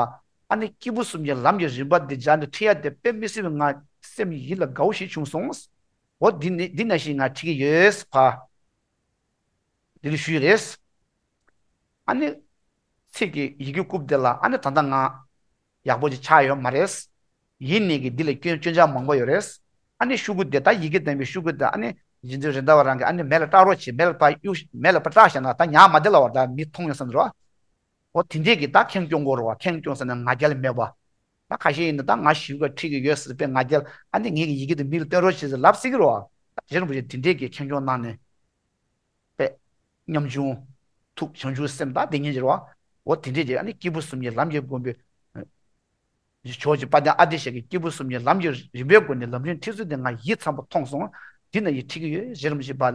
ཨ་ནི་སྐྱེས་བུ་གསུམ་གྱི་ལམ་གྱི་རིམ་པ་འདི་སྦྱར་ནས་ཁྲིད་ཡ་དེ་དཔེ་མི་སྲིད་པའི་ང་སེམས་ཡིད་ལ་དགའ་བོ་ཞིག་བྱུང་སོང་། འོ་འདི་ནི་འདི་ནང་བཞིན་ང་ཁྲིད་ཀྱི་ཡོད་ཕ། འདི་ལ་ཞུས་རེད། ཨ་ནི། ཚིག་གི་ཡི་གེ་རྐུབ་དེ་ལ་ཨ་ནི་ད་ལྟ་ང་། ཡག་པོ་ཅིག་ཆགས་ཡོད་མ་རེད། ཡིན་ནའི་གི་འདི་ལ་སྐྱོན་སྐྱོན་ཆ་མང་པོ་ཡོད་རེད། ཨ་ནི་ཤོག་གུ་དེ་ད་ཡི་གེ་ལྡན་པའི་ཤོག་གུ་དེ་ཨ་ནི་རྗེ་བཙུན་རེད་མདའ་བ་རང་གིས་ཨ་ནི་མེ་ལ་སྲེག་རོགས་བྱེད། མེ་ལ་ཕར་གཡུག་མེ་ལ་ཕར་སྲེག་བཞག་ན་ད་ཉག་མ་བསྡད་ལ་བ། ད་མི་མཐོང་ཡོང་བསམ་འགྲོ། འོ་དེ་འདྲས་ཀྱི་ད་ཁེངས་སྐྱུང་དགོས་རེད་བ། ཁེངས་སྐྱུང་ཟེར་ན་ང་རྒྱལ་མེད་པ། ད་ཁ་ཤས་ཡིན་ན་ད་ང་ཞིབ་ཀ་ཁྲིད་ཀྱི་ཡོད་ཟེར་པས་ང་རྒྱལ། ཨ་ནི་ངེད་ཀྱི་ཡི་གེ་དེ་མི་ལ་སྟོན་རོགས་བྱེད་ཟེར་ལབ་སྲིད་ཀྱི་རེད་བ། རྗེ་རིན་པོ་ཆེ་དེ་འདྲས་ཀྱི་ཁེངས་སྐྱུང་གནང་ནས། པས། ཉམ་ཆུང་། ཐུགས་བྱང་ཆུབ་སེམས་དང་དེ་ཉིད་ཀྱི་རེད་བ། འོ་དེ་འདྲས་ཀྱི་ཨ་ནི་སྐྱེས་བུ་གསུམ་གྱི་ལམ་གྱི་མགོན་པོའི། ཇོ་བོ་རྗེ་དཔལ་ལྡན་ཨ་ཏི་ཤ་གིས་སྐྱེས་བུ་གསུམ་གྱི་ལམ་གྱི་རིམ་པའི་སྒོ་ནས་ལམ་རིམ་ཁྲིད་ཚུལ་དེ་ང་ཡིད་ཚིམ་པོ་མཐོང་སོང་། འདི་ན་ཡིད་ཁྲིད་ཀྱི་ཡོད། རྗེ་རིན་པོ་ཆེ་ཕར་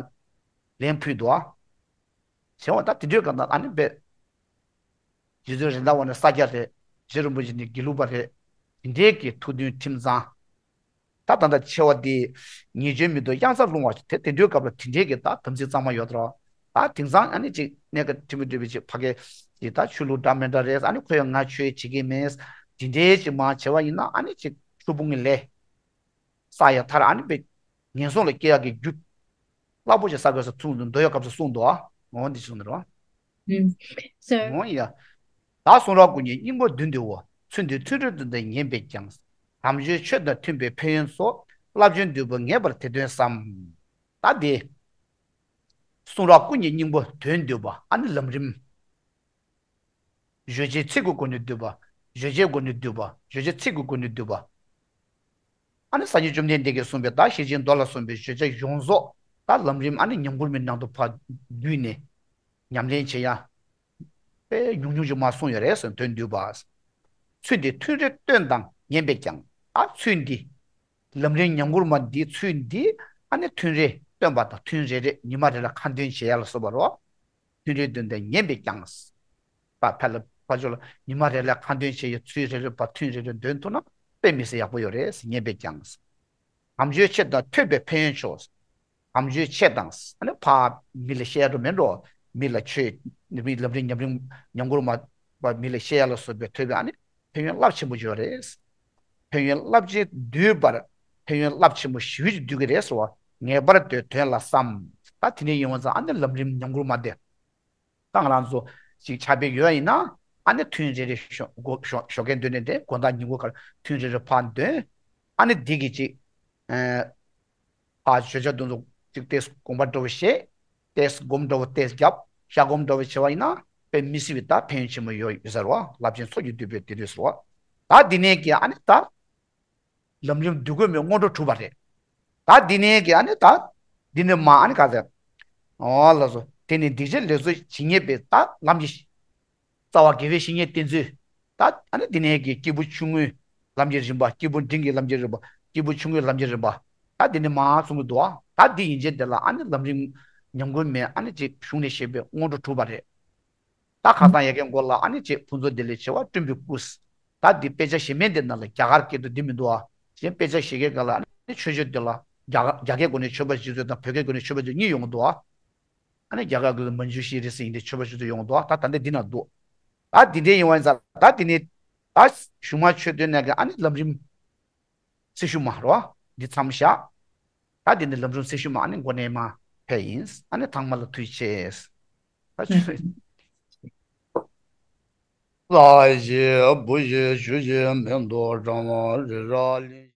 ལན་ཕུལ་འདུག་ཨ། བྱས་པ་ད་དེ་འདྲའི་སྐབས་ན་ཨ་ནི་པས། རྗེ་བཙུན་རེད་མདའ་བ་ནི་ས་སྐྱ་རེད། རྗེ་རིན་པོ་ཆེ་ནི་དགེ་ལུགས་པ་རེད། དེ་འདྲའི་གི་ཐུགས་མཐུན་ཁྲིམས་གཙང་། ད་ད་ལྟ་ཆེ་བ་དེ། ཉེས་སྤྱོད་མི་འདུག་གཡང་ས་ལྷུང་བ་དེ། དེ་འདྲའི་སྐབས་ལ་དེ་འདྲའི་གི་ད་དམ་ཚིག་གཙང་མ་ཡོད་དོ། ད་དེང་སང་ཨ་ནི་ཅིག་གནས་སྐབས་ཁྲིམས་སྒྲིག་པའི་ཅིག་ཕ་གི་ཅིག་ད་ཆོས་ལུགས་འདྲ་མི་འདྲ་རེད། ཨ་ནི་ཁོས་ང་ཆོས་བྱེད་ཀྱི་མེད། དེ་འདྲའི་ཅིག་མ་བྱས་པ་ཡིན་ན་ཨ་ནི་ཅིག་ཆོས་སྤོང་གི་ལས་བསགས་ཡ་མཐར་ཨ་ནི་པས་ངན་སོང་ལ་སྐྱེ་ཡག་གི་རྒྱུ་རླབས་པོ་ཆེ་བསགས་དགོས་ས་ཚུར་མདོ་ཡོ་གབ་ས་གསུངས་འདུག་ཨ། འོ་འདི་གསུངས་འདུག་རོ། ཨུམ། སོ། འོ་ཡ། ད་གསུང་རབ་སྐུ་གཉིས་སྙིང་པོ་བདུན་བསྡུས་པ། ཚུལ་འདི་ཐུན་རེ་བདུན་དང་ངེས་པས་ཀྱང་། དམ་ཆོས་ཆོས་དང་མཐུན་པའི་ཕན་ཡོན་སོགས། བསླབ་བྱའི་འདུས་པ་ངེས་པར་དེ་སྟོན་བསམ། ད་འདི། གསུང་རབ་སྐུ་གཉིས་སྙིང་པོ་བདུན་བསྡུས་པ། ཨ་ནི་ལམ་རིམ། བརྗོད་བྱའི་ཚིག་གི་སྒོ་ནས་བསྡུས་པ། བརྗོད་བྱའི་སྒོ་ནས་བསྡུས་པ། བརྗོད་བྱའི་ཚིག་གི་སྒོ་ནས་བསྡུས་པ། ཨ་ནི་སངས་རྒྱས་བཅོམ་ལྡན་འདས་ཀྱིས་གསུངས་པའི་ད་ཤེར་ཕྱིན་མདོ་ལ་སོགས་པའི་བརྗོད་བྱ་ཡོངས་རྫོགས་ད་ལམ་རིམ་ཨ་ནི་ཉམས་མགུར་མའི་ནང་དུ་ཕར་བསྡུས་ནས་ཉམས་ལེན་བྱེད་ཡ། དཔེ་ཉུང་ཉུང་ཅིག་མར་གསུངས་ཡོད་རེད་ཟེར། དོན་བསྡུས་པ། ཚུལ་འདི་ཐུན་རེ་བཏོན་དང་ངེས་པས་ཀྱང་། ཨ་ཚུལ་འདི། ལམ་རིམ་ཉམས་མགུར་མ་འདིའི་ཚུལ་འདི་ཨ་ནི་ཐུན་རེ་བཏོན་པ་དང་ཐུན་རེ་རེ་ཉི་མ་རེ་ལ་ཁ་འདོན་བྱེད་ཡ་ལ་སོགས་པ་རོ། ཐུན་རེ་འདོན་ཏེ་ཉན་པས་ཀྱང་། པ་ཕ་ལ་ཕ་ཇོ་ལ་ཉི་མ་རེ་ལ་ཁ་འདོན་བྱེད་ཡ་ཚུལ་རེ་རེ་བ་ཐུན་རེ་རེ་འདོན་ཐུབ་ན། དཔེ་མི་སྲིད་ཡག་པོ་ཡོད་རེད། ངས་དཔེ་ཀྱང་། དམ་ཆོས་ཆེ་དང་ཐོས་པའི་ཕན་ཡོན་ཆེ། དམ་ཆོས་ཆེ་དང་། ཨ་ནི་ཕ་མི་ལ་བཤད་འགྲོ་མེད་འགྲོ། མི་ལ་ཆོས་མི་ལམ་རིམ་ཉམས་རིམ་ཉམས་མགུར་མ་པ་མི་ལ་བཤད་ཡ་ལ་སོགས་པའི་ཐོས་པའི་ཨ་ནི་ཕན་ཡོན་རླབས་ཆེན་པོ་ཡོད་རེད། ཕན་ཡོན་རླབས་ཆེན་བསྡུས་པར་ཕན་ཡོན་རླབས་ཆེན་པོ་ཞེ་པོ་ཅིག་བསྡུས་ཀྱི་རེད་ཟེར་བ། ངེས་པར་དུ་དོན་ལ་བསམ། ད་དེ་ནས་ཡིན་བ་ཙང་ཨ་ནི་ལམ་རིམ་ཉམས་མགུར་མ་དེ། ད་ང་རང་ཚོ་ཅིག་ཕྱག་དཔེ་ཡོད་ཡིན་ན། ཨ་ནི་ཐུན་རེ་རེ་ཞོགས་ཞོགས་ཀས་འདོན་ནས་དེ་དགོང་དག་ཉིན་གུང་ཁར་ཐུན་རེ་རེ་ཕར་འདོན། ཨ་ནི་འདི་གི་ཅིག་ཨ་བརྗོད་བྱ་དེ་ཚོ་ཅིག་ཏོག་ཙམ་དགོངས་པ་འདྲ་བོ་བཞེས། ཏོག་ཙམ་སྒོམ་འདྲ་བོ་ཏོག་ཙམ་བརྒྱབ། ཤ་སྒོམ་འདྲ་བོ་བྱེད་པ་ཡིན་ན་དཔེ་མི་སྲིད་པའི་ད་ཕན་ཡོན་ཆེན་མོ་ཡོད་ཡོད་ཟེར་བ། རླབས་ཆེན་ཚོགས་ཀྱིས་བསྡུས་པའི་དེ་འདྲ་ཟེར་བ། ད་འདི་ནས་ཀྱི་ཨ་ནི་ད། ལམ་རིམ་བསྡུ་དགོས་མིན་སྔོན་འགྲོ་གྲུབ་པ་རེད། ད་འདི་ནས་ཀྱི་ཨ་ནི་ད། འདི་ནས་མ་ཨ་ནི་ག་ཟེར། ཨོ་ལགས་སོ། དེ་ནི་སྡིག་བྱས་ལས་ཚོགས་ཇི་སྙེད་པའི་ད་ལམ་གྱི། རྩ་བ་དགེ་བའི་བཤེས་གཉེན་བསྟེན་ཚུལ། ད་ཨ་ནི་འདི་ནས་ཀྱི་སྐྱེས་བུ་ཆུང་ངུའི་ལམ་གྱི་རིམ་པ། སྐྱེས་བུ་འབྲིང་གི་ལམ་གྱི་རིམ་པ། སྐྱེས་བུ་ཆུང་ངུའི་ལམ་གྱི་རིམ་པ། ད་འདི་ནས་མ་གསུང་གི་འདུག་ཨ། ད་འདི་ཡིན་ཕྱིན་དེ་ལ་ཨ་ནི་ལམ་རིམ་ཉམས་མགུར་མའི་ཨ་ནི་ཅིག་གཞུང་ནས་བཤད་པའི་སྔོན་འགྲོ་གྲུབ་པ་རེད། ད་ཁ་སང་ཡ་གི་མགོ་ལ་ཨ་ནི་ཅེས་ཕུན་ཚོགས་བདེ་ལེགས་བྱེ་བ་བསྐྲུན་པའི་སྐུ། ད་འདི་དཔེ་ཆ་གཞན་མའི་འདི་ནང་ལ་རྒྱ་གར་སྐད་དུ་འདི་མི་འདུག་ཨ། གཞན་དཔེ་ཆ་ཞིག་གི་སྒང་ལ་ཨ་ནི་ཆོས་ཆོས་འདི་ལ་རྒྱ་རྒྱ་སྐད་སྒོ་ནས་ཆོས་པ་ཞིག་ཚོས་དང་བོད་སྐད་སྒོ་ནས་ཆོས་པ་ཞིག་གཉིས་ཡོང་གི་འདུག་ཨ། ཨ་ནི་རྒྱ་གར་སྐད་དུ་མན་ཇུ་ཤྲི་ཟེར་ཡིན་ཏེ་ཆོས་པ་ཞིག་ཚོས་ཡོང་གི་འདུག་ཨ། ད་ད་འདི་འདི་ན་འདུག་ད་འདི་འདྲའི་ཡིན་བ་ཡིན་ཙང་ད་འདི་ནི་ད་གཞུང་མ་ཆོས་སྡེ་ནང་གི་ཨ་ནི་ལམ་རིམ། སྲི་ཞུ་མ་རོ། འདི་མཚམས་བཞག་ད་འདི་ནི་ལམ་རིམ་སྲི་ཞུ་མ་ཨ་ནི་འགོ་ནས་མ་ཕེབས་ཡིན། ཨ་ནི་ཚང་མ་ལ་ཐུགས་རྗེ་ཆེ། ད་ཆོས། ལྷ་ཞེས་བུ་ཞེས་ཞུ་ཞེས་མིང་འདོགས་གྲང་བ་རི་ར་གླིང་།